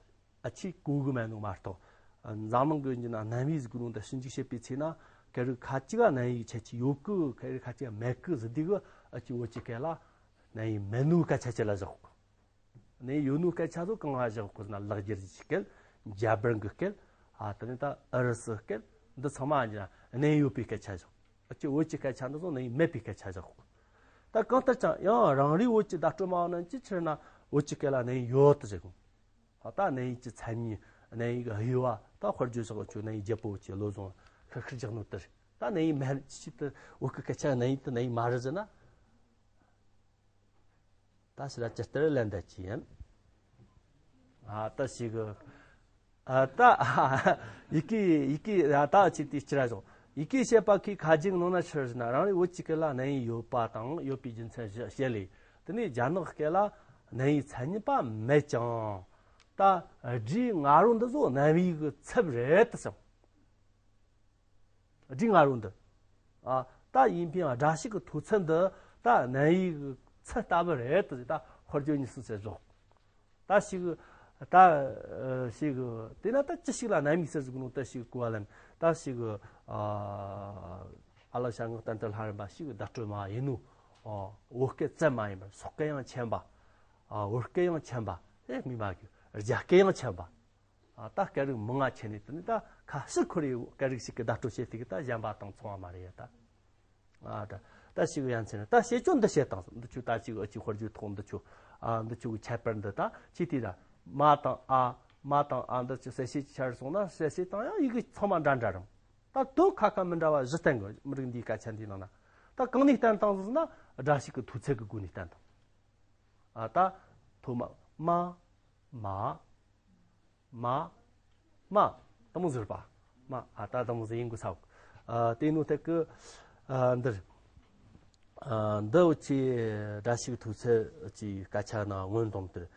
ཨ་ཆི་གོ་གི་མེད་ནོ་མ་གཏོགས། ཨ། འཛམ་གླིང་གི་ཡིན་ན་རྣམ་དབྱེ་ཟེར་གོ་ནོ་ད་ཞིབ་འཇུག་བྱེད་པའི་ཚེ་ན་སྐད་རིགས་ཁ་ཅིག་ག་རྣམ་དབྱེ་ཁྱད་ཆོས་ཡོད་གི། སྐད་རིགས་ཁ་ཅིག་ག་མེད་གི་ཟེར་དུས་གི། ཨ་ཆི་བོད་ཀྱི་སྐད་ལ་རྣམ་དབྱེ་མེད་ནོ་སྐད་ཆ་ཅི་ལ་བཞག་གི། རྣམ་དབྱེ་ཡོད་ནོ་སྐད་ཆ་ཚོ་གང་ལ་བཞག་གོ་ཟེར་ན་ལེགས་སྦྱར་གྱི་སྐད། འཇར་པན་གྱི་སྐད། ཨ། དེ་ནས་ད་ཨུ་རུ་སུ་སྐད། འདི་ཚང་མ་ཡིན་ན་རྣམ་དབྱེ་ཡོད་པའི་སྐད་ཆ་བཞག་ཨ་ཆི་བོད་ཀྱི་སྐད་ཆ་འདི་ཚོ་རྣམ་དབྱེ་མེད་པའི་སྐད་ཆ་བཞག་གོ། ད་གང་ལྟར་ཀྱང་ཡང་རང་རེའི་བོད་ཀྱི་བརྡ་སྤྲོད་སྨྲ་བ་རྣམས་ཀྱིས་ཆི་ན་བོད་ཀྱི་སྐད་ལ་རྣམ་དབྱེ་ཡོད་དུ་བཞག་གོ། ཨ། ད་རྣམ་དབྱེ་གྱི་མཚན་ཉིད། རྣམ་དབྱེ་གི་དབྱེ་བ། ད་དཔེར་བརྗོད་བཞག་ཆོག་རྣམ་དབྱེ་བརྒྱད་པོ་ཆེ་བློ་བཟང་ཤེར་ཤེར་རྒྱག་ནོ་དེ་རེད། ད་རྣམ་དབྱེ་མེད་ཆི་དུ་བོད་ཀྱི་སྐད་ཆ་རྣམ་དབྱེ་དུ་རྣམ་དབྱེ་མ་རེད་ཟེར་ན། ད་ཕྱི་ར་ཇི་ལྟར་ལན་འདེབས་ཀྱི་ཡིན། ཨ། ད་ཞིག་གི། ཨ། ད་ཡི་གེ་ཡི་གེ་ཨ་ད་ཅི་དེ་ཅི་ར་བྱུང་ ཡི་གེ་བཤད་པ་ཁའི་ཁ་རྒྱུན་ནང་ན་ཆི་ཟེར་ན། རང་རེ་བོད་ཀྱི་སྐད་ལ་གནན་ཡིག་ཡོད་པ་དང་ཡོད་པའི་རྒྱུ་མཚན་བཞི་བཤད་ལེ། དེ་ནས་རྒྱ་ནག་སྐད་ལ་གནན་ཡིག་མཚན་ཉིད་པ་མེད་ཀྱང་། ད་སྒྲའི་ང་རོ་འདི་ཚོ་གནན་ཡིག་གི་ཚབ་རེད་དུ་སོང་། སྒྲའི་ང་རོ་འདི། ཨ། ད་ཡིན་ཕིང་སྒྲ་ཞིག་གི་མཐོ་ཚད་འདི་ད་གནན་ཡིག་གི་ཚད་ལྟ་བུ་རེད་དུ། ད་དཔེར་བརྗོད་གཉིས་གསུམ་བྱས་བཞག། ད་ཞིག་ད་ཞིག་དེ་ན་ད་ཅི་ཞིག་ལ་གནན་ཡིག་ཟེར་ཟིག་ནོ། ད་ཞིག་གོ་བ་ལེན། ད་ཞིག་ཨ་ཨ་ལ་ཤ་ངག་བསྟན་དུ་ལྷ་རམ་པ་ཞིག་བརྡ་སྤྲོད་མ་ཡིན་ནོ། ཨ། བོད་སྐད་ཙམ་མ་ཡིན་པར་སོག་སྐད་ཡང་མཁྱེན་པ། ཨ། བོད་སྐད་ཡང་མཁྱེན་པ། ཨེ། མི་མ་གི་རྒྱ་སྐད་ཡང་མཁྱེན་པ། ཨ། ད་སྐད་རིགས་མང་ང་ཁྱེར་ནས་དེ་ནི་ད་ཁ་ཕྱིར་ཁོ་རའི་སྐད་རིགས་ཤིག་གི་བརྡ་སྤྲོད་བྱེད་དུས་ཀྱི་ད་གཞན་པ་དང་མཚུངས་པ་མ་རེད་ཡ་ད། ཨ། ད་ད་ཞིག་ཡ་མཚན་ད་བཤད་སྤྱོད་འདི་བཤད་དང་འདི་ཆུ་ད་ཅིག་ཨ་ཅིག་དཔེར་བརྗོད་ཐོག་འདི་ཆུ། ཨ། འདི་ཆུ་གི་ཁྱད་པར་འདི་ད་ཅི་དེ་ད་མ་དང་ཨ། མ་དང་ཨ་འདི་ཆུ་གསལ་བཤད་ཆར་སོང་ན་གསལ་བཤད་དང་ཡང་ཡི་གེ་ཚང་མ་འདྲ་འདྲ་རུང་། ད་དོན་ཁ་ཁ་མི་འདྲ་བ་བཞི་བསྟན་གི། མི་རིགས་འདིའི་སྐད་ཆ་འདིའི་ནང་ན་ད་གང་ནས་བསྟན་དང་ཟེར་ན་སྒྲ་ཞིག་གི་མཐོ་ཚད་ཀྱི་སྒོ་ནས་བསྟན་དང་། ཨ། ད་ཐོག་མ་མ། མ། མ། མ། དེ་མོ་ཟེར་བ། མ། ཨ། ད་དེ་མོ་ཟེར་ཡིན་དགོས་ས། ཨ། དེ་ནོ་ཐད་ཀི། ཨ། འདིར། ཨ། འདི་འུ་ཆི་སྒྲ་ཞིག་མཐོ་ཚད་ཀྱི་སྐད་ཆ་ན་མངོན་དུ་དེར།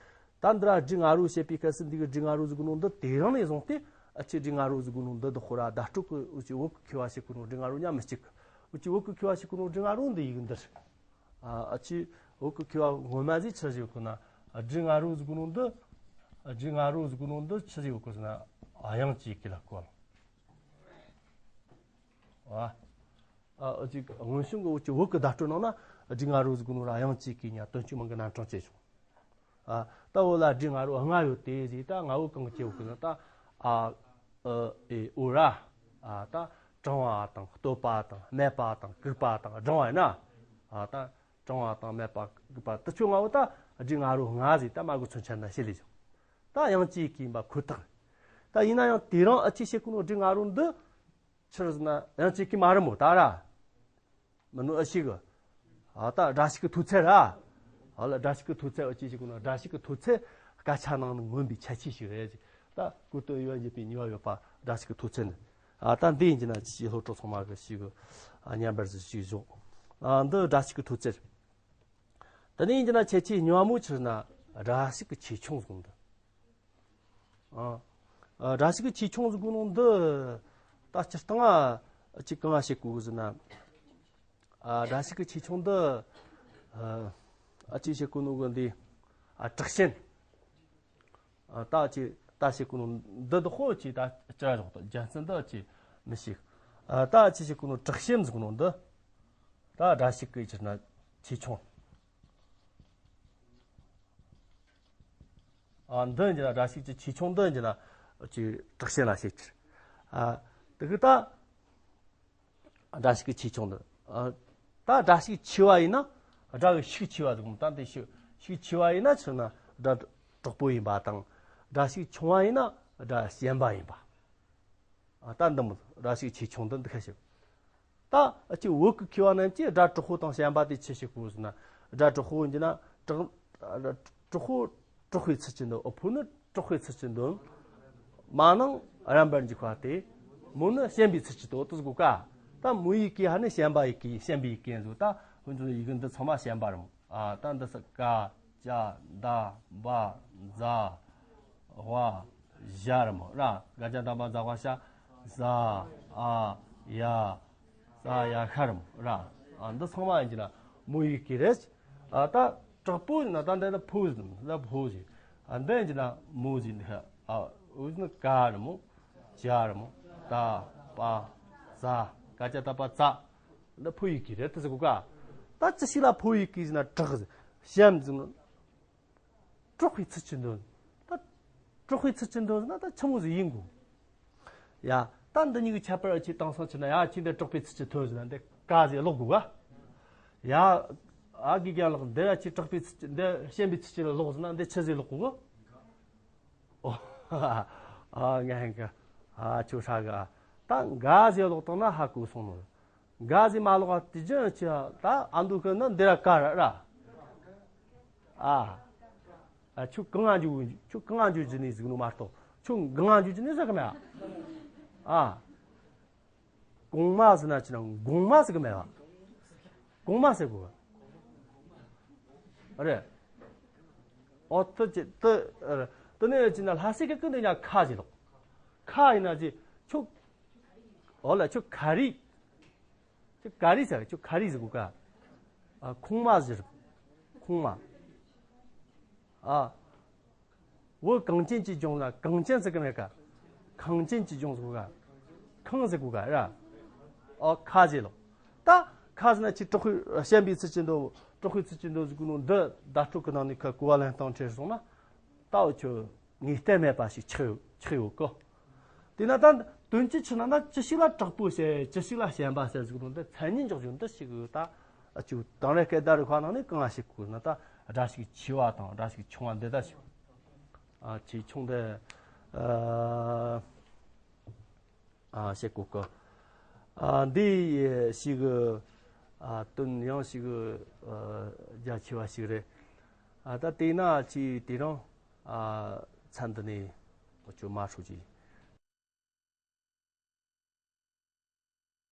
ད་འདིར་སྒྲའི་ང་རོ་བཤད་པའི་སྐབས་སུ་འདི་གི་སྒྲའི་ང་རོ་ཟིག་ནོ་འདི་དེ་རིང་ནས་བཟུང་སྟེ་ཨ་ཅི་སྒྲའི་ང་རོ་ཟིག་ནོ་འདི་འདི་ཁོ་ར་བརྡ་སྤྲོད་ཀྱི་འུ་ཆི་བོད་ཀྱི་མཁས་པ་ཞིག་གི་ནོ་སྒྲའི་ང་རོ་མཉམ་མི་གཅིག་གི། འུ་ཆི་བོད་ཀྱི་མཁས་པ་ཞིག་གི་ནོ་སྒྲའི་ང་རོ་འདི་ཡིག་འདིར། ཨ། ཨ་ཅི་བོད་ཀྱི་མཁས་པ་ངོ་མ་ཟིག་ཆི་ཟིག་གོ་ན། སྒྲའི་ང་རོ་ཟིག་ནོ་འདི། སྒྲའི་ང་རོ་ཟིག་ནོ་འདི་ཆི་ཟིག་གོ་ཟེར་ན། དབྱངས་ཀྱི་ཡི་གེ་ལ་བཀོད། ཨ། ཨ་ཅི་སྔོན་བྱུང་གི་འུ་ཆི་བོད་ཀྱི་བརྡ་སྤྲོད་ནང་ན་སྒྲའི་ང་རོ་ཟིག་ནོ་ར་དབྱངས་ཀྱི་ཡི་གེ་གཉིས་དོན་གཅིག་མིང་གི་རྣམ་གྲངས་བཅས་བྱུང་། ཨ། ད་བོད་ལ་སྒྲའི་ང་རོ་ལྔ་ཡོད་དེ་ཟིག་ད་ང་བོ་གང་གི་སྐྱེ་བོ་ཀུན་ད་ཨ་ཨི་ཨུ་ར། ཨ། ད་དྲང་བ་དང་སྟོད་པ་དང་སྨད་པ་དང་གུག་པ་དང་བགྲང་བ་ཡིན་ན། ཨ། ད་དྲང་བ་དང་སྨད་པ་གུག་པ་དེ་ཆོ་ང་བོ་ད་སྒྲའི་ང་རོ་ལྔ་ཟིག་ད་མ་གི་མཚོན་ཆ་ན་ཤེས་ལེ་བྱུང་། ད་དབྱངས་ཀྱི་ཡི་གེ་ཡིན་པ་ཁོ་ཐག་རེད། ད་ཡིན་ན་ཡང་དེ་རིང་ཨ་ཅི་བཤད་གོ་ནོ་སྒྲའི་ང་རོ་འདི། ཆི་རེད་ཟེར་ན་དབྱངས་ཀྱི་ཡི་གེ་མ་རེད་མོ་ད་ར། མི་ནུ་ཨ་ཞིག་གི། ཨ། ད་སྒྲ་ཞིག་གི་མཐོ་ཚད་ར། ཨ་ལ་སྒྲ་ཞིག་གི་མཐོ་ཚད་ཨ་ཅི་ཞིག་གི་ནོ་སྒྲ་ཞིག་གི་མཐོ་ཚད་སྐད་ཆ་ནང་ནས་མངོན་པའི་ཁྱད་ཆོས་ཤིག་རེད་ཅེས། ད་གོ་དོན་ཡོད་ཡོད་པའི་ནུས་པ་ཡོད་པ་སྒྲ་ཞིག་གི་མཐོ་ཚད་ནི། ཨ། ད་འདི་ཡིན་གྱི་ན་ཅི་ཞིག་སློབ་གྲོགས་ཚང་མ་གི་ཞིག་གི། ཨ། མཉམ་པར་ཞིག་བཞག། ཨ། འདི་སྒྲ་ཞིག་གི་མཐོ་ཚད། དེ་ནས་ཡིན་གྱི་ན་ཁྱད་ཆོས་གཉིས་པ་མོ་ཆི་རེད་ན་སྒྲ་ཞིག་གི་ཆེ་ཆུང་ཟེར་གོ་ནོ་འདི། ཨ། ཨ། སྒྲ་ཞིག་གི་ཆེ་ཆུང་ཟེར་གོ་ནོ་འདི། ད་སྤྱིར་བཏང་ཨ་ཅི་གང་ང་བཤད་གོ་གི་ཟེར་ན། ཨ། སྒྲ་ཞིག་གི་ཆེ་ཆུང་འདི། ཨ། ཨ་ཅི་བཤད་གོ་ནོ་གི་འདི། ཨ། དྲག་ཞན། ཨ། ད་ཅི་ད་བཤད་གོ་ནོ་འདི་དག་ཧོ་ཅི་ད་ཅི་ར་ཞོག་ད་རྒྱུ་མཚན་འདི་ཅི་མི་ཤེས། ཨ། ད་ཅི་བཤད་གོ་ནོ་དྲག་ཞན་ཟེར་གོ་ནོ་འདི། ད་སྒྲ་ཞིག་གི་ཆི་རེད་ན་ཆེ་ཆུང་། ཨ། འདི་ཡིན་གྱི་ན་སྒྲ་ཞིག་གི་ཆེ་ཆུང་འདི་ཡིན་གྱི་ན་ཅིག་དྲག་ཞན་ལ་བཤད་ཀྱི། ཨ། དེ་གི་ད་སྒྲ་ཞིག་གི་ཆེ་ཆུང་འདི། ཨ། ད་སྒྲ་ཞིག་ཆེ་བ་ཡིན་ན་སྒྲ་གི་ཤུགས་ཆེ་བ་ཟེར་གོ་ནོ་ད་འདི་ཤུགས་ཤུགས་ཆེ་བ་ཡིན་ན་ཆི་རེད་ན་སྒྲ་དྲག་པོ་ཡིན་པ་དང་། སྒྲ་ཞིག་ཆུང་བ་ཡིན་ན་སྒྲ་ཞན་པ་ཡིན་པ། ཨ། ད་འདི་མོ་སྒྲ་ཞིག་ཆེ་ཆུང་འདི་འདི་ཁ་ཤས། ད་ཨ་ཅི་བོད་ཀྱི་མཁས་པ་རྣམས་ཀྱིས་སྒྲ་དྲག་པོ་དང་ཞན་པ་དེ་ཆི་ཞིག་གོ་ཟེར་ན། སྒྲ་དྲག་པོ་ཡིན་གྱི་ན་དྲག་དྲག་པོ་དྲག་པོའི་ཚུལ་གྱིས་འདོན། ཨོ་ཕོ་ནི་དྲག་པོའི་ཚུལ་གྱིས་འདོན། མ་ནིང་རན་པར་འཇུག་པ་སྟེ། མོ་ནི་ཞན་པའི་ཚུལ་གྱིས་འདོན་དུ་གོ་ཀ། ད་མོ་ཡི་གེ་ཧ་ནི་ཞན་པ་ཡི་གེ་ཞན་པའི་ཡི་གེ་ཡིན་ཟོ། ད་ཁོང་ཚོ་ཡི་གེ་འདི་ཚང་མ་ཞན་པ་རེད་མོ། ཨ། ད་འདི་ས་ཀ་ཅ་ད་བ་ཛ་ཝ་ཞ་རེད་མོ་ར། ཀ་ཅ་ད་བ་ཛ་ཝ་ཞ། ཟ། ཨ། ཡ། ས་ཡ་ཤ་རེད་མོ་ར། ཨ། འདི་ཚང་མ་ཡིན་གྱི་ན་མོ་ཡི་གེ་རེད། ཨ། ད་དྲག་པོ་ཡིན་ན་ད་འདི་ལ་ཕོ་ཟེར་ལ་ཕོ་ཟེར། ཨ། འདི་ཡིན་གྱི་ན་མོ་ཟེར་འདི། ཨ། འུ་ཟེར་ན་ཀ་རེད་མོ། ཅ་རེད་མོ། ད་པ་ཛ། ཀ་ཅ་ད་པ་ཛ། འདི་ཕོ་ཡི་གེ་རེད་དུ་ཟེར་གོ་ཀ། ད་ཅི་ཞིག་ལ་ཕོ་ཡི་གེ་ཟེར་ན་དྲག་ཟེར། ཞན་ཟེར་ན། དྲག་པོའི་ཚུལ་གྱིས་འདོན། ད་དྲག་པོའི་ཚུལ་གྱིས་འདོན་ཟེར་ན་ད་ཆི་མོ་ཟིག་ཡིན་དགོས། ཡ། ད་འདི་གཉིས་ཀྱི་ཁྱད་པར་ཨ་ཅི་དེང་སང་ཆི་ན་ཡ་ཅི་འདི་དྲག་པོའི་ཚུལ་གྱིས་འདོན་ཟེར་ན་འདི་ཀ་ཟིག་ཀློག་དགོས་ག། ཡ། ཨ་གི་ཀྱང་ཀློག་འདི་ཡ་ཅི་དྲག་པོའི་ཚུལ་གྱིས་འདི་ཞན་པའི་ཚུལ་གྱིས་ཀློག་ཟེར་ན་འདི་ཆི་ཟིག་ཀློག་དགོས་ག། ཨོ། ཨ་ང་ཧན་གི། ཨ་ཆོ་ཧྲ་གི། ད་ག་ཟིག་ཀློག་བཏང་ན་ཧ་གོ་སོང་ནོ། ག་ཟིག་མ་ལོག་པ་དེ་ཅི་ཅི་ད་ཨ་འདུག་གི་ནི་འདི་ར་ཀ་ར་ར། ཨ། ཨ་ཁྱོད་གང་ང་འཇུ་ཁྱོད་གང་ང་འཇུ་ཅི་ནི་ཟིག་ནོ་མ་གཏོགས་ཁྱོད་གང་ང་འཇུ་ཅི་ནི་ཟིག་གི་མེད། ཨ། གོང་མ་ཟེར་ན་ཅི་ན་གོང་མ་ཟེར་གི་མེད་པ། གོང་མ་ཟེར་དགོས་པ། རེད། ཨོ་ཏི་ཅི་ཏི་ཏི་ནས་ཅི་ན་ལྷ་སའི་གི་ཀུན་ཏུ་ཡང་ཁ་ཞིག་ལོག་ཁ་ཡིན་ན་ཅི་ཁྱོད། ཨོ་ལ་ཁྱོད་ག་རེ། ཁྱོད་ག་རེ་ཟེར། ཁྱོད་ག་རེ་ཟེར་གོ་ག་ཨ་ཁོང་མ་ཟེར། ཁོང་མ། ཨ། བོད་གངས་ཅན་གྱི་ལྗོངས་ལ་གངས་ཅན་ཟེར་གི་མེད་ག་ཁང་ཅན་གྱི་ལྗོངས་ཟེར་གོ་ག་ཁང་ཟེར་གོ་ག་ར། ཨོ་ཁ་ཟེར་ལོ། ད་ཁ་ཟེར་ན་ཁྱོད་དྲག་པོའི་ཞེན་པའི་ཚུལ་གྱིས་འདུག་དྲག་པོའི་ཚུལ་གྱིས་འདུག་ཟེར་གོ་ནོ་འདི་བརྡ་སྤྲོད་གི་ནང་ནས་ཁ་གོ་བ་ལེན་སྟངས་ཁྲེལ་སོང་ན། ད་འུ་ཆོ་ངེས་གཏན་མེད་པ་ཞིག་ཆགས་ཡོད་ཆགས་ཡོད་གི་དེས་ན་ད་དོན་གྱི་ཆི་ན་ད་ཅི་ཞིག་ལ་དྲག་པོ་བྱེད། ཅི་ཞིག་ལ་ཞེན་པ་བྱེད་ཟེར་གི་དོན་དེ་མཚན་ཉིད་འཇོག་རྒྱུ་འདི་ཞིག་ད་ཨ་ཅུ་དེང་རབས་སྐད་བརྡ་རིག་པ་ནང་ནས་གང་ཞིག་གོ་ན་ད་སྒྲ་ཞིག་ཆེ་བ་དང་སྒྲ་ཞིག་ཆུང་བ་འདི་ད་ཞིག་ཨ་ཆེ་ཆུང་དེ་ཨ་ཨ་བྱེད་གོ་གི་ཨ་འདི་ཞིག་ཨ་དོན་ཡང་ཞིག་ཨ་རྒྱ་ཆེ་བ་ཞིག་རེད། ཨ་ད་དེས་ན་ཅི་དེ་རང་ཨ་མཚན་འདི་ནས་ཁོ་ཚོ་མ་ཧྲུའུ་ཅི།